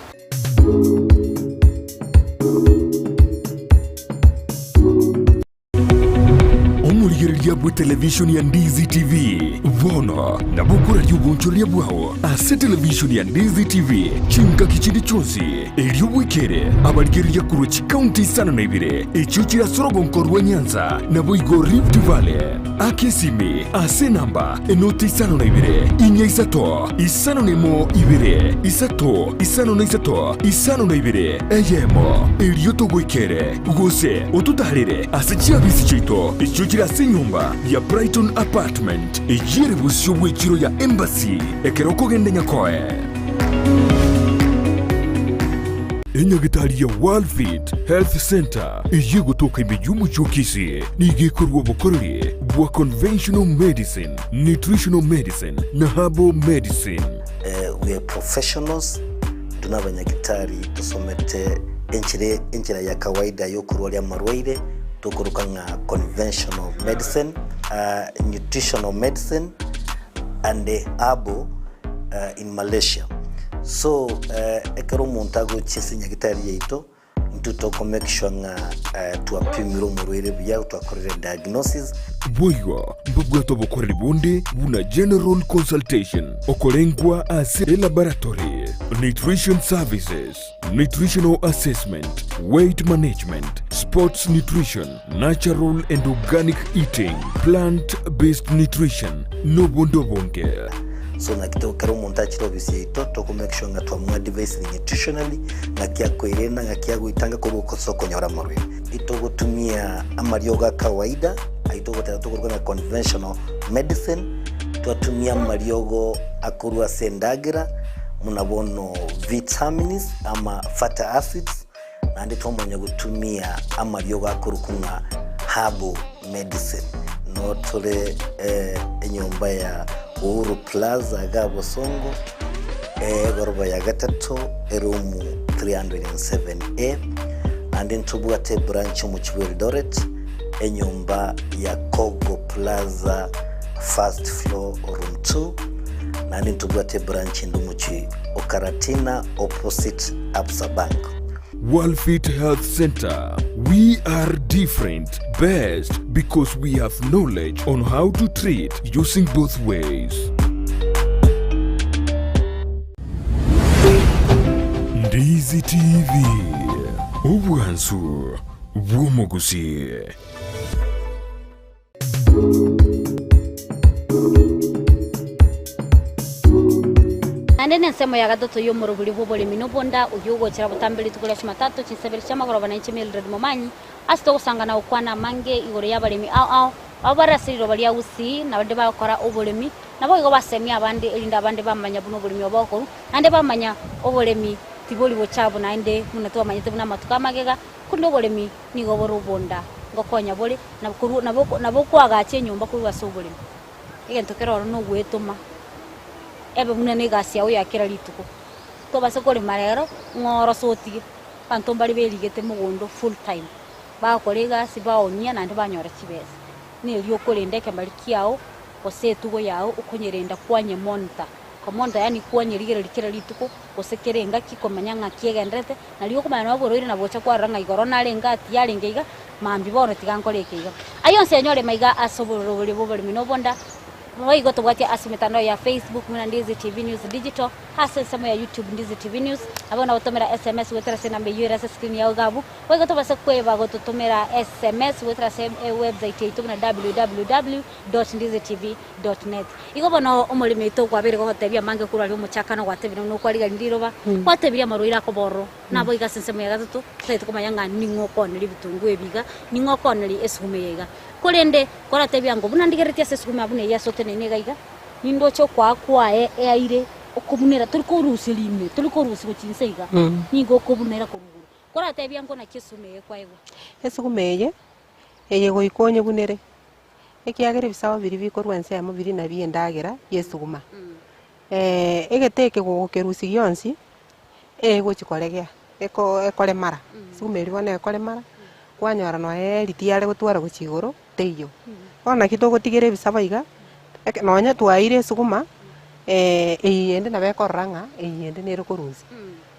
Omorigereria bw'etelevishoni ya Ndizi TV bono nabo okoraria obonchoreria bwao ase televishoni ya Ndizi TV chingaki chinde chionsi, erio bwekere abarigereria korwa chikaunti isano na ibere echio chire ase orogonko rwa Nyanza naboigo Rift Valley. Aka esimi ase enamba enoti isano na ibere, inya isato, isano na emo ibere, isato, isano na isato, isano na ibere, eyemo, erio togoikere. Gose ototaarere ase chiabisi chiaito echio chire ase enyomba ya Brighton Apartment, eyio ere bosio bw'echiro ya Embassy ekero okogenda Nyakoe. Enyagitari ya Worldfit Health Centre eyio egotoka ime y'omochie o Kisii nigo ekorua obokoreri bwa conventional medicine, nutritional medicine na herbal medicine. We are professionals, intwe nabanyagitari tosomete enchera enchera ya kawaida yokorwaria amarwaire tokoroka ng'a conventional medicine, nutritional medicine and herbal in Malaysia. So ekero omonto agochia ase nyagitari yaito, Intwe toko make sure ng'a twapimire omorwaire buya, twakorire diagnosis. Boigo mbabwate obokoreri bonde buna general consultation, okorengwa ase elaboratory, nutrition services, nutritional assessment, weight management, sports nutrition, natural and organic eating, plant based nutrition, nobonde obonge. So naki to kera omonto achire ofisi yaito toko make sure ng'a twamoadvisire nutritionally ng'aki akoirena ng'aki agoitanga korwa ase okonyora amarwaire. Itogotumia amariogo a kawaida ayio togoteba tokoruga ng'a conventional medicine, twatumia amariogo akorwa ase endagera buna bono vitamins ama fatty acids, Naende twamanya gotumia amariogo akorokwa ng'a herbal medicine. Noo tore enyomba ya Uhuru Plaza iga Bosongo, egoroba ya gatato, eroom 307A. Naende ntobwate ebranch omochie bwa Eldoret, enyomba ya Kogo Plaza first floor room 2. Naende ntobwate ebranch ende omochie o Karatina opposite Absa Bank. Worldfit Health Center, we are different, best because we have knowledge on how to treat using both ways. Ndizi TV, obwansu bw'omogusii. Naende nensemo ya gatato y'omorobori bw'oboremi nobonda, oyio ogochera botambe rituko ria Jumatatu chinsebere chi'amagoroba na inche Mildred Momanyi, ase togosanga na gokwana amange igoro y'abaremi ao ao, abwo bare ase riroba ria Gusii, na baria bagokora oboremi, naboigo basemia abande, erinde abande bamanya buna oboremi obo bokorwa, naende bamanya oboremi tibori bochabu naende buna twamanyete buna amatuko amagega, korende oboremi nigo bore obonda ngokonya bore, na korwa nabo nabo okoagacha enyomba korwa ase oboremi. Egento kere ororo nogwetoma, ebe buna na egasi yao ya kera rituko. Tobasa korema rero, ng'a orose otige, abanto mbare berigete mogondo full time, bagokora egasi baonia naende banyora chibesa. Neri okorenda ekemeri kiao, gose etugo yao okonyerenda kwanyemonitor. Komonto yaani kwanyerigereria kera rituko, gose kera engaki komanya ng'aki egendererete, nario okomanya nonya oborwaire nabo ocha kwarora ng'a igoro narenge aa tiyarenge iga, mambia bono tiga nkore eke iga. Ayio onsi anyore maiga ase obororo boria bw'oboremi na obonda. Boigo tobwatie ase emetandao ya Facebook buna Ndizi TV News Digital, ase ensemo ya YouTube Ndizi TV News, nabo nagotomera SMS goetera ase enamba eyio ere ase screen yao iga abwo. Boigo tobase kweba gototomera SMS goetera ase ewebsite yaito buna www dot ndizi tv dot net. Igo bono omoremi oito kwabeire gogotebia amange korwa aria omochakano gwatebire buna okwarigania riroba, gwatebirie amarwaire akoba ororo, naboigo ase ensemo ya gatato totagete komanya ng'a ning'o okooneria ebitunguo ebi iga, ning'o okooneria esuguma eye iga. Korende koratebia ng'o buna ndigereretie ase esuguma buna eyio ase oteneine iga iga, nindoche okoa kwaye eaire okobunera tori korusia rime, tori korusia gochia inse iga, nigo okobunera korwa igoro. Koratebia ng'o naki esuguma eye ekwaegwa? Esuguma eye, eye goika onyebunere, ekiagera ebisabo biria bikorwa ensemo biria nabio endagera y'esuguma. Egete eke gogokerusia gionsi, egochi koregea, eko ekoremara, esuguma eria bono ekoremara, kwanyora nonya ritiare gotwara gochia igoro teiyo. Bono naki togotigera ebisabo iga, eke nonya twaeire esuguma, eywo yende nabo ekorora ng'a eywo yende nere korwa inse.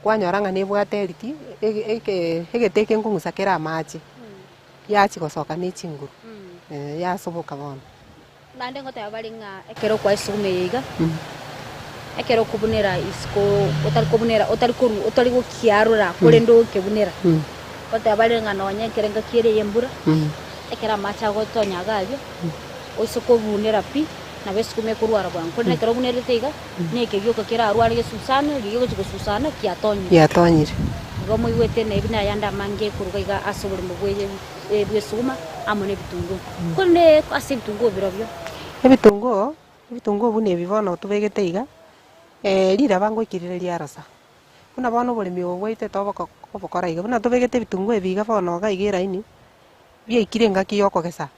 Kwanyora ng'a nebwate eriti, ege eke egete eke nkong'usa kere amache, yachia gosoka ne chinguru, yasoboka bono. Naende ngoteba bare ng'a ekero okoa esuguma eye iga, ekero okobunera isiko otari kobunera otari koru otari gokiarora korende ogokebunera, ngoteba bare ng'a nonye ekero engaki ere ya embura, ekero amache agotonya iga aria, oise kobunera pi, nabo esuguma ekorwara bwango. Korende ekero obunerete iga, na eke gioka kerarware gesusane, riria gegochia gosusana kiatonyire. Giatonyire. Igo moigwete nebi na ayande amange koruga iga ase oboremo bwe bw'esuguma amo nebitunguo. Korende ase ebitunguo birobio. Ebitunguo, ebitunguo buna ebi bono tobegete iga, riraba ngoikirire riarosa. Buna bono oboremi obo bwaito toboko kobokora iga, buna tobegete ebitunguo ebi iga bono iga iga eraini, biaikire engaki ya okogesa.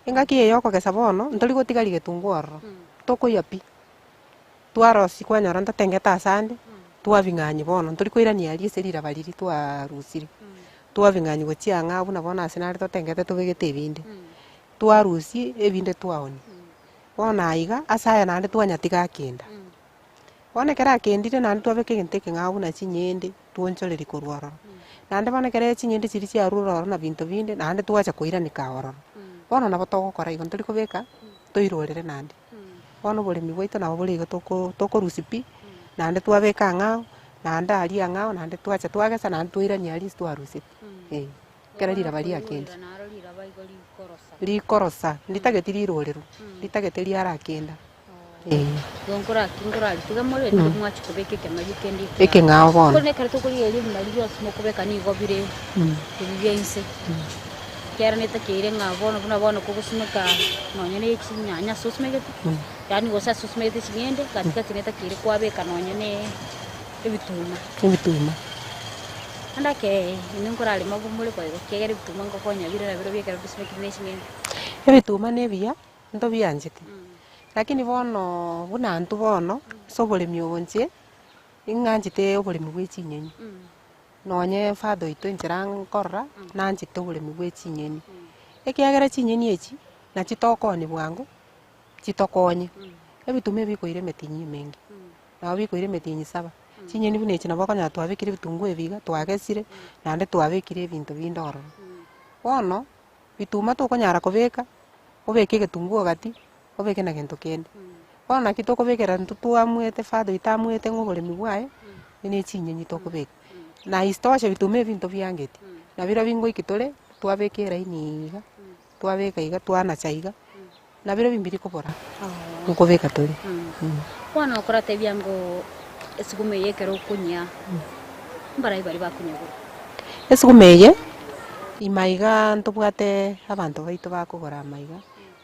Engaki eye ya okogesa bono, ntori gotigaria getunguo ororo, tokoiywa pi. Twarosia kwanyora ntotengete asande, twabing'anyia bono, ntori koirania aria ase riraba riria twarusire. Twabing'anyia gochia ang'e buna bono ase nare totengete tobegete ebinde, twarusia ebinde twaonia. Bono aiga, ase aya naende twanyatiga akenda. Bono ekero akendire naende twabeka egento ekeng'ao buna chinyende, twonchoreria korwa ororo. Naende bono ekere chinyende chiria chiarure ororo na binto binde, naende twacha koiranika ororo. Bono nabo togokora igo, ntori kobeka, toirorere naende. Bono oboremi bwaito nabo bore igo toko tokorusia pi, naende twabeka ang'ao, naende aria ang'ao, naende twacha twagesa naende twairania aria ase twaruseti, eh. Ekero riraba riakendire. Rikorosa, nditageti rirorerwe, ritagete riarakenda, eh. Ekeng'ao bono. Ekiagera netakeire ng'a bono buna bono kogosimeka nonye ne chinyanya ase osimegete, yaani gose ase osimegete ching'ende, gati gati netakeire kwabeka nonye ne ebituma. Ebituma. Naende ake inwe nkorarema abwo more boigo, ekiagera ebituma ngokonya bire nabirobio ekero bisimekire ne ching'ende. Ebituma na ebiya, ntobianchete, lakini bono buna intwe bono, ase oboremi obo inche, ning'anchete oboremi bwa echinyeni. Nonye father oito enchera nkorora, nanchete oboremi bwe chinyeni, ekiagera chinyeni echi, nachi tokooni bwango, chitokonye, ebituma ebi bikoira emetienyi emenge, nabo bikoira emetienyi saba. Chinyeni buna echi nabo okonyora twabekire ebitunguo ebi iga, twagesire, naende twabekire ebinto binde ororo. Bono, bituma tokonyara kobeka, obeke egetunguo gati, obeke na gento kende. Bono naki tokobekera intwe twamwete father oito amwete ng'a oboremi bwaye, ne chinyenyi tokobeka. Na isitoshe bituma ebinto biangeti, nabirobio ngoiki tore, twabeka eraini iga, twabeka iga twanacha iga, nabirobio mbiri kobora, nkobeka tore. Bono okoratebia ng'o esuguma eye ekero okonyia, mbarai baria bakonyegora? Esuguma eye, ime igaa ntobwate abanto baito bakogora amaiga,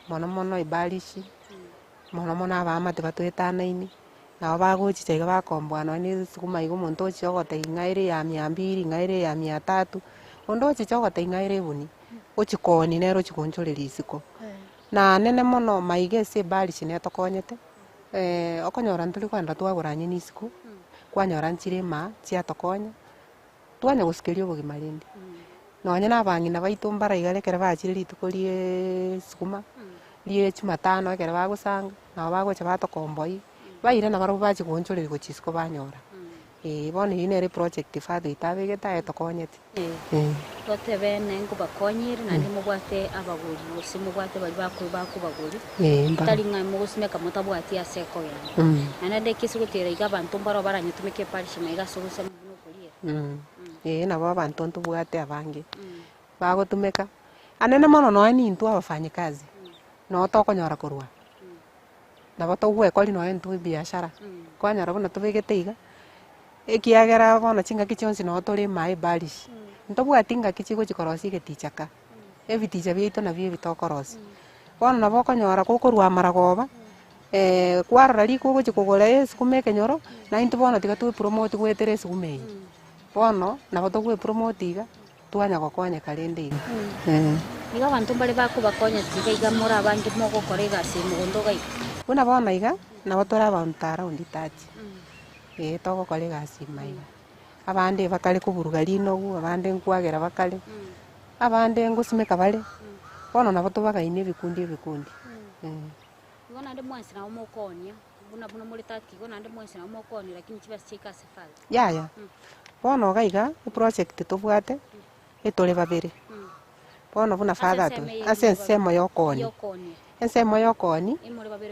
mono mono ebarishi, mono mono abaamate batoetanaine, nabo bagochicha iga bakomboa nonye na esukuma iga omonto ochicha ogotebia ng'a ere ya mia mbiri, ng'a ere ya mia tatu, onde ochicha ogotebia ng'a ere ebuni, ochia koonia nere ochia goonchoreria isiko. Na nene mono maiga ase ebarishi netokonyete, okonyora ntori kogenda twagora nyeni isiko, kwanyora nchire emaa chiatokonya, twanya gosukeria obogima rende. Nonye na abang'ina baito mbare iga ekero bachire rituko riaaa sukuma, rie jumatano ekero bagosanga, nabo bagocha batokomboyia, bairana barobwo bachia goonchoreria gochia isiko banyora. Eeh bono eyio nere eproject father oito abegete aye tokonyete. Eh. Totebe nengobakonyire naende mobwate abagori gose mobwate baria bako bakobagori, Eh, mbaro. tari ng'a mogosimeka motabwati ase ekogenda. Naende ande ase gotera iga abanto mbaro baranyetumeke eparish maiga ase ogosema buna okoriera. Eeh nabo abanto ntobwate abange, bagotumeka, anene mono nonye nintwe abafanyikazi, noo tokonyora korwa. Nabo togwekori nonya intwe ebiashara, kwanyora buna tobegete iga, ekiagera bono chingaki chionsi noo tore ime ebarish, ntobwati ngaki chigochi korosia egeticha ka, ebiticha biaito nabio ebi tokorosia. Bono nabo okonyora gokorwa amaragoba, kwarora riko ogochi kogora esukuma ekenyoro, na intwe bono tiga toepromote goetera esukuma eye. Bono, nabo togoepromote iga. Twanya gokonyeka rende iga. Igo abanto mbare bakobakonya tiga iga more abange mogokora egasi eye mogondo iga iga. Buna bono iga, nabo tore abanto around thirty, eh togokora egasi ime iga. Abande bakare koburuga rinogu, abande nkwagera bakare, abande ngosimeka bare, bono nabo tobagaini ebikundi ebikundi. Igo naende mwensi nabo mokoonia, buna buna more thirty igo naende mwensi nabo mokoonia lakini chibesa chiaika ase fund. Yaya, bono iga iga eproject tobwate, etore babere, bono buna father atwe, ase ensemo ya okoonia, ensemo ya okoonia,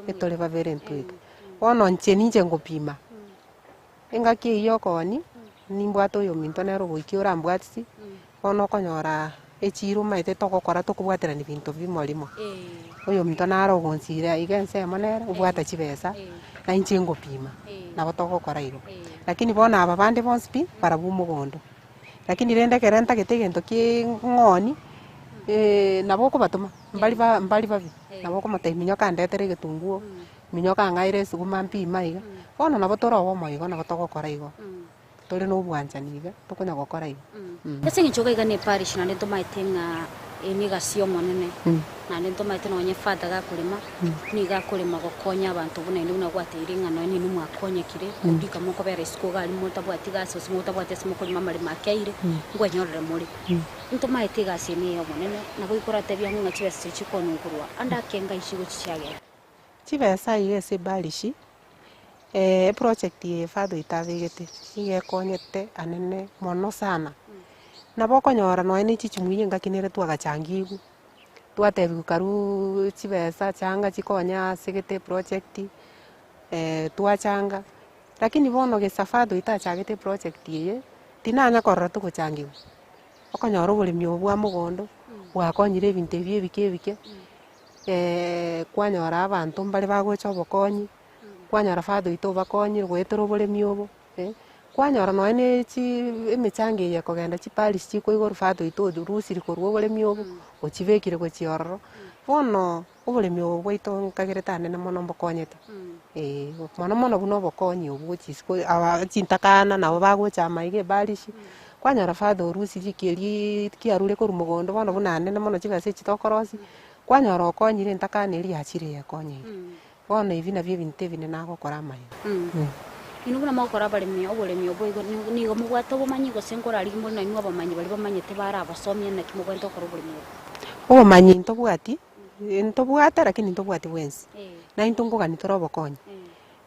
etore babere intwe iga. Bono inche ninche ngopima, engaki eywo ya okoonia, nimbwate oyominto nere ogoikia orambwatisi, bono okonyora echiro omanyete togokora tokobwaterania binto bimo rimo. Oyominto nare ogonsira iga ensemo nere, obwate chibesa, na inche ngopima, nabo togokora igo. Lakini bono aba bande bonsi pi, barabwo omogondo. Lakini rende ekere ntagete egento kiaaa ng'oni, nabo okobatoma, mbari ba mbari babe, nabo okomotebia minyoka ndetere egetunguo, minyoka ng'aire esuguma mpime iga, bono nabo tore obomo igo nabo togokora igo. Tore nobwanchani iga, tokonya gokora igo. Ase eng'encho iga iga ne parish naende ntomaete ng'a eye ne egasi y'Omonene, naende ntomaete nonye father gakorema, nigo akorema gokonya abanto buna inde buna gwatebirie ng'a nonye ninwe mwakonyekire, korika mokobera isiko iga aria motabwati gasi gose motabwati ase mokorema amaremo akeire, nkwenyorere more. Ntomaete egasi eye neye Omonene, nabo ikoratebia ang'e ng'a chibesa chiria chikonunkurwa ande ake ngai chigochi chiagenda. Chibesa iga ase eparish, Eproject eye father oito abegete, nigo ekonyete anene mono sana, nabo okonyora nonye na echichumuiya engaki nere twagachangigwe, twatebiwa karuuuu chibesa changa chikonye ase gete eproject, twachanga, lakini bono gesa father oito achagete eproject eye, tinanya korora togochangiwa, okonyora oboremi obo bwa mogondo, bwakonyire ebinto ebi ebike ebike. kwanyora abanto mbare bagocha obokonyi, kwanyora father oito obakonyire goetera oboremi obo, kwanyora nonye na echiii emechango eye ekogenda chiparish chikoigorwa father oito orusirie korwa oboremi obo, ochibekire gochia ororo. Bono oboremi obo bwaito nkagerete anene mono mbokonyete, eh, mono mono buna obokonyi obwo gochia isiko aba chintakana nabo bagocha amaiga eparish, kwanyora father orusirie keriiii kiarure korwa mogondo bono buna anene mono chibesa echi tokorosia, kwanyora okonyire entakana eria yachire yekonyeire. Bono ebi nabio ebinto ebinene nagokora amaya. Inwe buna mogokora abaremi oboremi obo igo nigo mobwate obomanyi gose nkorarigia more nainwe abamanyi baria bamanyete barabasomie naki mobwenerete gokora oboremi obo? Obomanyi ntobwati, ntobwate lakini ntobwati bwensi, naintwe nkogania tore obokonyi.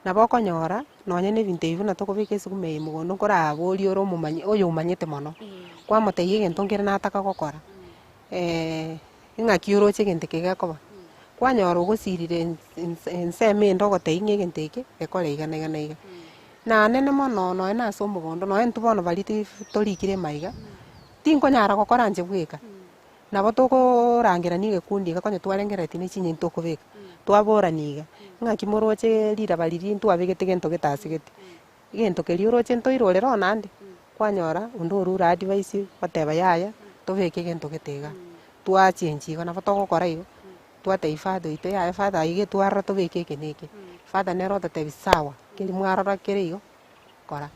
Nabo okonyora, nonye na ebinto ebi buna tokobeka esukuma eye mogondo nkoraborie ore omomanyi oyomanyete mono, kwamotebia egento nkere nataka gokora, ing'aki oroche egento eke gekoba, kwanyora ogosirire ensemo ende ogotebia ng'a egento eke, gekore iga na iga na iga. Nanene mono nonye na ase omogondo nonye intwe bono baria torikire maiga, tinkonyara gokora inche bweka. Nabo tokorangerania egekundi iga konya twarengereretie ne chinyeni tokobeka, twaborania iga, ng'aki moroche riraba riria ntwabegete gento getasegeti, egento keria oroche ntoirorere oo naende, kwanyora onde orure advice oteba yaya tobeke egento gete igaa, twachengi igo nabo togokora igo, twatebia father oito yaya father iga etwarora tobeke eke na eke, father nere ototebia sawa, keri mwarora kere igo, kora.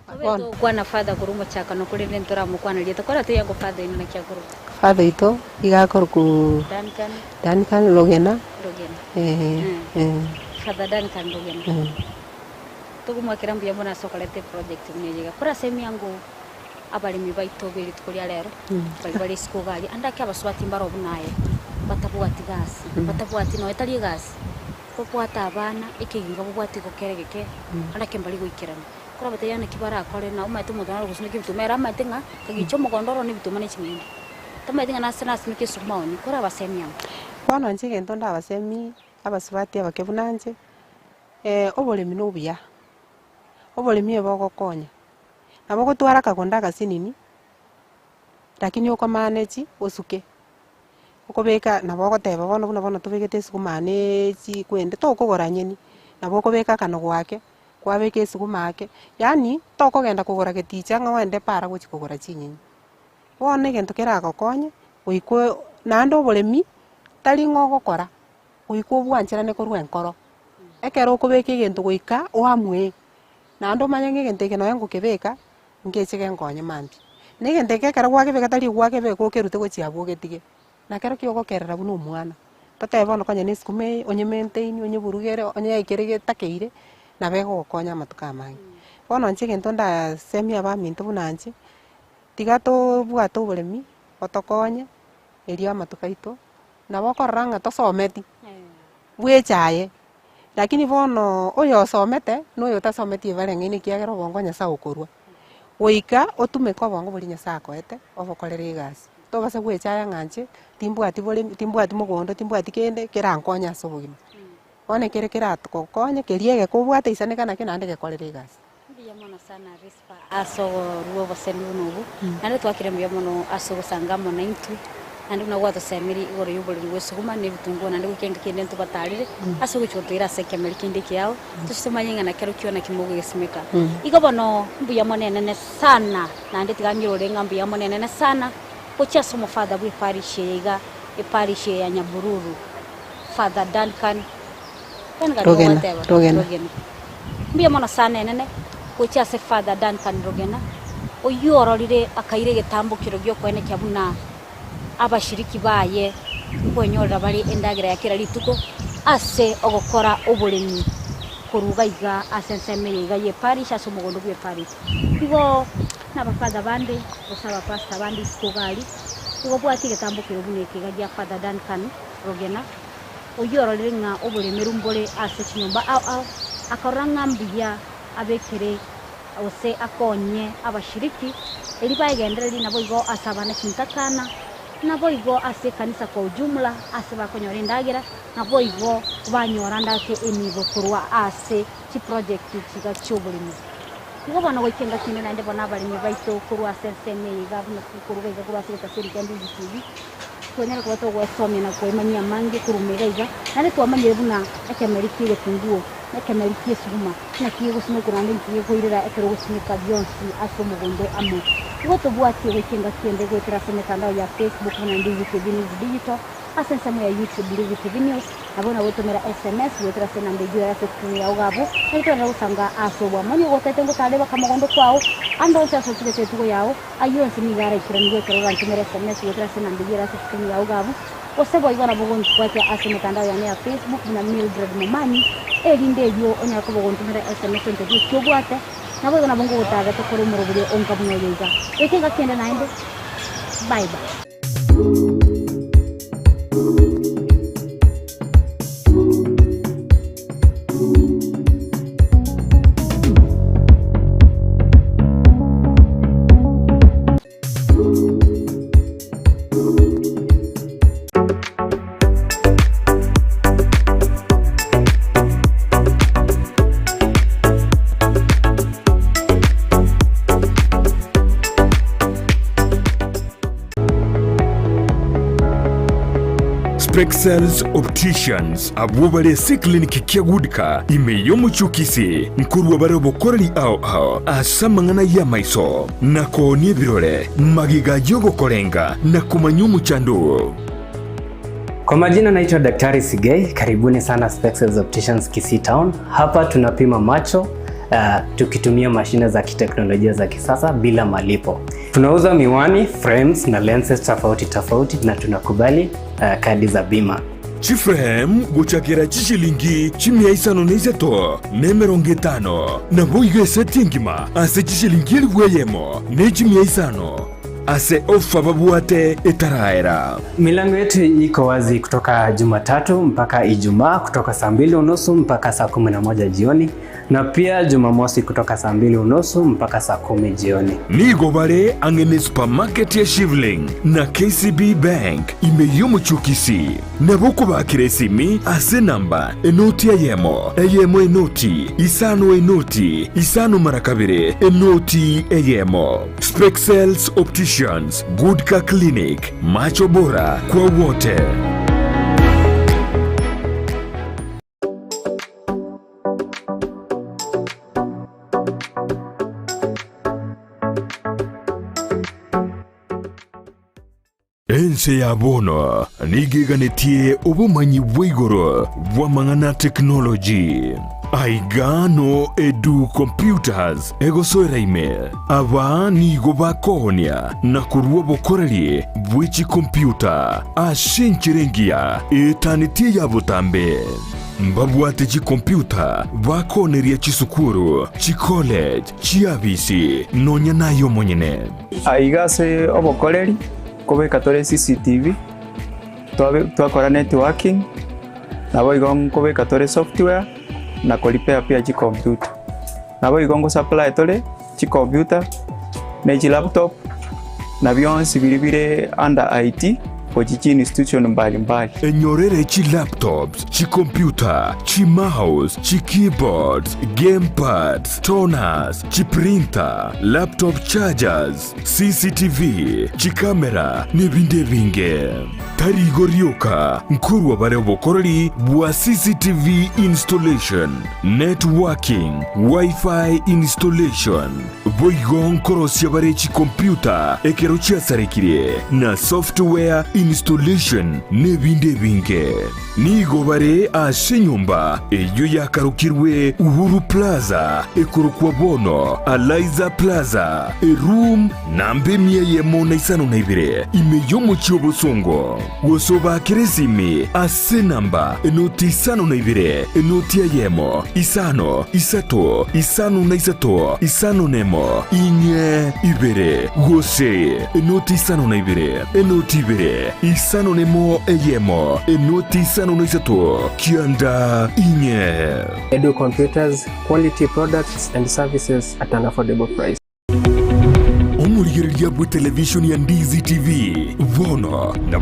Tobe togokwana Father korwa omochakano korende ntoramokwana rieta kora toiyango Father oino naki akorokwa. Father oito iga akorokwa Duncan. Duncan Rogena. Rogena. Eeh eh. Father Duncan Rogena. Togomoakera mbuya mono ase okoreta eproject buna eye iga. Kore ase emiango abaremi baito be rituko ria rero, baria bare isiko iga aria, ande ake abasubati mbaro buna aye, batabwati gasi, batabwati nonya tari egasi, babwate abana, ekeginga babwate igo kere egeke, ande ake mbari goikerana. Korabatebie naki barakore, na omanyete omonto nare ogosimeka ebituma ere amaete ng'a kagicha omogondo oro na ebituma na ching'ende. Tamaeti ng'a nase nasimeke esukuma onye, korabasemie ang'o? Bono inche egento ndabasemie abasubati abake buna inche, oboremi na obuya, oboremi ebogokonya, nabo ogotwara akagondo agasinini, lakini okomanage osuke, okobeka nabo ogoteba bono buna bono tobegete esukuma ane chikwende tokogora nyeni, nabo okobeka akanogo ake. Kwabeka esuguma ake, yaani tokogenda kogora geticha ng'a ogende para gochia kogora chinyeni. Bono egento keragokonye, goika naende oboremi, tari ng'a ogokora, goika obwancherane korwa enkoro. Ekero okobeka egento goika oamue, naende omanye ng'a egento eke nonye ngokebeka, ngeche genkonye mambia. Na egento eke ekero gwakebeka tari gwakebeka okerute gochia abwo ogetige. Nakero ki ogokerera buna omwana, totebe bono konya na esukuma eye, onye maintain, onyeburugere, onye yaikire getakeire, nabo egogokonya amatuko amange. Bono inche egento ndasemie abaminto buna inche, tiga tobwate oboremi, botokonye, erio amatuko aito, nabo okorora ng'a tosometi, bweche aye, lakini bono oyosomete, na oyotasometi ebareng'aini ekiagera obongo Nyasaye okorwa, goika otumeke obongo boria Nyasaye akoete, obokorere egasi. Tobasa gwechaya ng'a inche, timbwati boremi, timbwati mogondo, timbwati kende, kerankonye ase obogima. Bono ekere keratogokonye, keria egeke obwate isaneka nakio naende gekorere egasi. Mbuya mono sana Rispa ase oborua obosemi buna obwo, naende twakire mbuya mono ase ogosanga amo naintwe, naende buna gwatosemiri igoro y'oboremi bw'esuguma na ebitunguo naende goika engaki ende ntobatarire ase ogochia gotoira ase ekemeri kende ekiao, toche tomanye ng'a nakero kio naki mogogesimeka. Igo bono mbuya mono enene sana naende tiga ng'irore ng'a mbuya mono enene sana gochia ase omofather bw'eparish eye iga, eparish eye ya Nyabururu, Father Duncan Duncan nigo Rogena, gwateba? Rogena. Rogena. Mbuya mono sana enene gochia ase Father Duncan Rogena, oyio ororire akaira egetambokero gi'okoenekia buna abashiriki baye nkwenyorera bare endagera ya kera rituko ase ogokora oboremi korwa iga iga ase ensemo eye iga y'eparish ase omogondo bw'eparish. Igo nabafather bande gose abapastor bande isiko iga aria, igo bwati egetambokero buna eke iga gia Father Duncan Rogena, Oyio ororire ng'a oboremeru mbore ase chinyomba ao ao, akarora ng'a mbuya abekere gose akonye abashiriki, erio baegendererie naboigo ase abana chintakana, naboigo ase ekanisa kwa ujumla, ase bakonyora endagera, naboigo banyora ande ake enibo korwa ase chiproject chiga chi'oboremi. Igo bono goika engaki ende naende bono abaremi baito korwa ase ensemo eye iga buna korwa iga korwa ase egetaseri kia Mbizi TV, Twanyare koba togwesomia na koemanyia amange korwa iga iga, naende twamanyire buna ekemeri ki'egetunguo, na ekemeri ki'esuguma, naki gegosimekwa naende nki gekoirera ekero ogosimeka bionsi ase omogondo amo. Igo tobwatie goika engaki ende goetera ase emetandao ya Facebook buna Ndizi TV News Digital, ase ensemo ya YouTube Ndizi TV News, Nabo nagotomera sms goetera ase enamba eyio ere ase escreen yao iga abwo, nario twenderere gosanga ase obwamo. Onye gotete ngotare baka mogondo kwao, ande onsi ase otugete etugo yao, ayio onsi nigo araikeranigwe ekero orantomere sms goetera ase enamba eyio ere ase escreen yao iga abwo, gose boigo nabo ogontwatia ase emetandao yane ya Facebook buna Mildred Momanyi, erinde erio onyare koba ogontomera sms ontebie eki obwate, naboigo nabo ngogotarera tokore omoroberio onka buna oyo iga. Goika engaki ende naende, bye bye. Spexels Opticians abwo bare ase eclinic kia Goodcar ime y'omochie o Kisii nkorwa bare obokoreri ao ao ase amang'ana y'amaiso na koonia ebirore magega y'ogokorenga na komanya omochando oo. Kwa majina naitwa Daktari Sigei, karibuni sana Spexels Opticians Kisii Town. Hapa tunapima macho uh, tukitumia mashine za kiteknolojia za kisasa bila malipo. Tunauza miwani, frames na lenses tofauti tofauti na tunakubali uh, kadi za bima. Chiframe gochakera chishilingi chimia isano na isato na emerongo etano, naboigo eseti engima ase chishilingi elifu eyemo ne chimia isano. ase ofa babwate etaraera. Milango yetu iko wazi kutoka Jumatatu mpaka Ijumaa kutoka saa mbili unusu mpaka saa 11 jioni na pia Jumamosi kutoka saa mbili unusu mpaka saa 10 jioni. Nigo bare ang'e ne supermarket ya Shivling na KCB Bank ime y'omochie o Kisii. Nabo okobakera esimi ase enamba enoti eyemo, eyemo enoti, isano enoti, isano mara kabere, enoti eyemo. Spexels Opticians, Good Car Clinic, Macho Bora kwa wote. Ense ya bono nigo eganetie obomanyi bwa igoro bw'amang'ana a tekinoloji. Aiga no Edu Computers egosoera ime. Aba nigo bakoonia na korua obokoreri bwe chikompyuta ase enchera engiya etanetie eya botambe. Mbabwate chikompyuta bakooneria chisukuru, chicollege, chiabisi nonya naye omonyene. Aiga ase obokoreri nkobeka tore CCTV, twabe twakora networking, naboigo nkobeka tore software na ko repair pia chicomputer. Naboigo ngo supply tore chicomputer ne chilaptop na bionsi biria bire under IT gochia chi institution mbali mbali. Enyorere chilaptops, chicomputer, chimouse, chikeyboards, gamepads, toners, chiprinter, laptop chargers, CCTV, chikamera, nebinde ebinge. Tari igo rioka, nkorwa bare obokoreri bwa CCTV installation, networking, Wi-Fi installation. Boigo nkorosia bare chikompyuta ekero chiasarekire, na software installation, nebinde ebinge. Nigo bare ase enyomba eyio yakarokirwe Uhuru Plaza, ekorokwa bono Alaiza Plaza, eroom namba emia eyemo na isano na ibere, ime y'omochie o Bosongo. Gose obaakere esimi ase enamba enoti isano na ibere, enoti eyemo, isano, isato, isano na isato, isano nemo, inye, ibere, gose enoti isano na ibere, enoti ibere, isano nemo eyemo, enoti isano na isato, kianda inye. Edu Computers, quality products and services at an affordable price. Omorigereria bw'etelevishoni ya Ndizi TV bono na.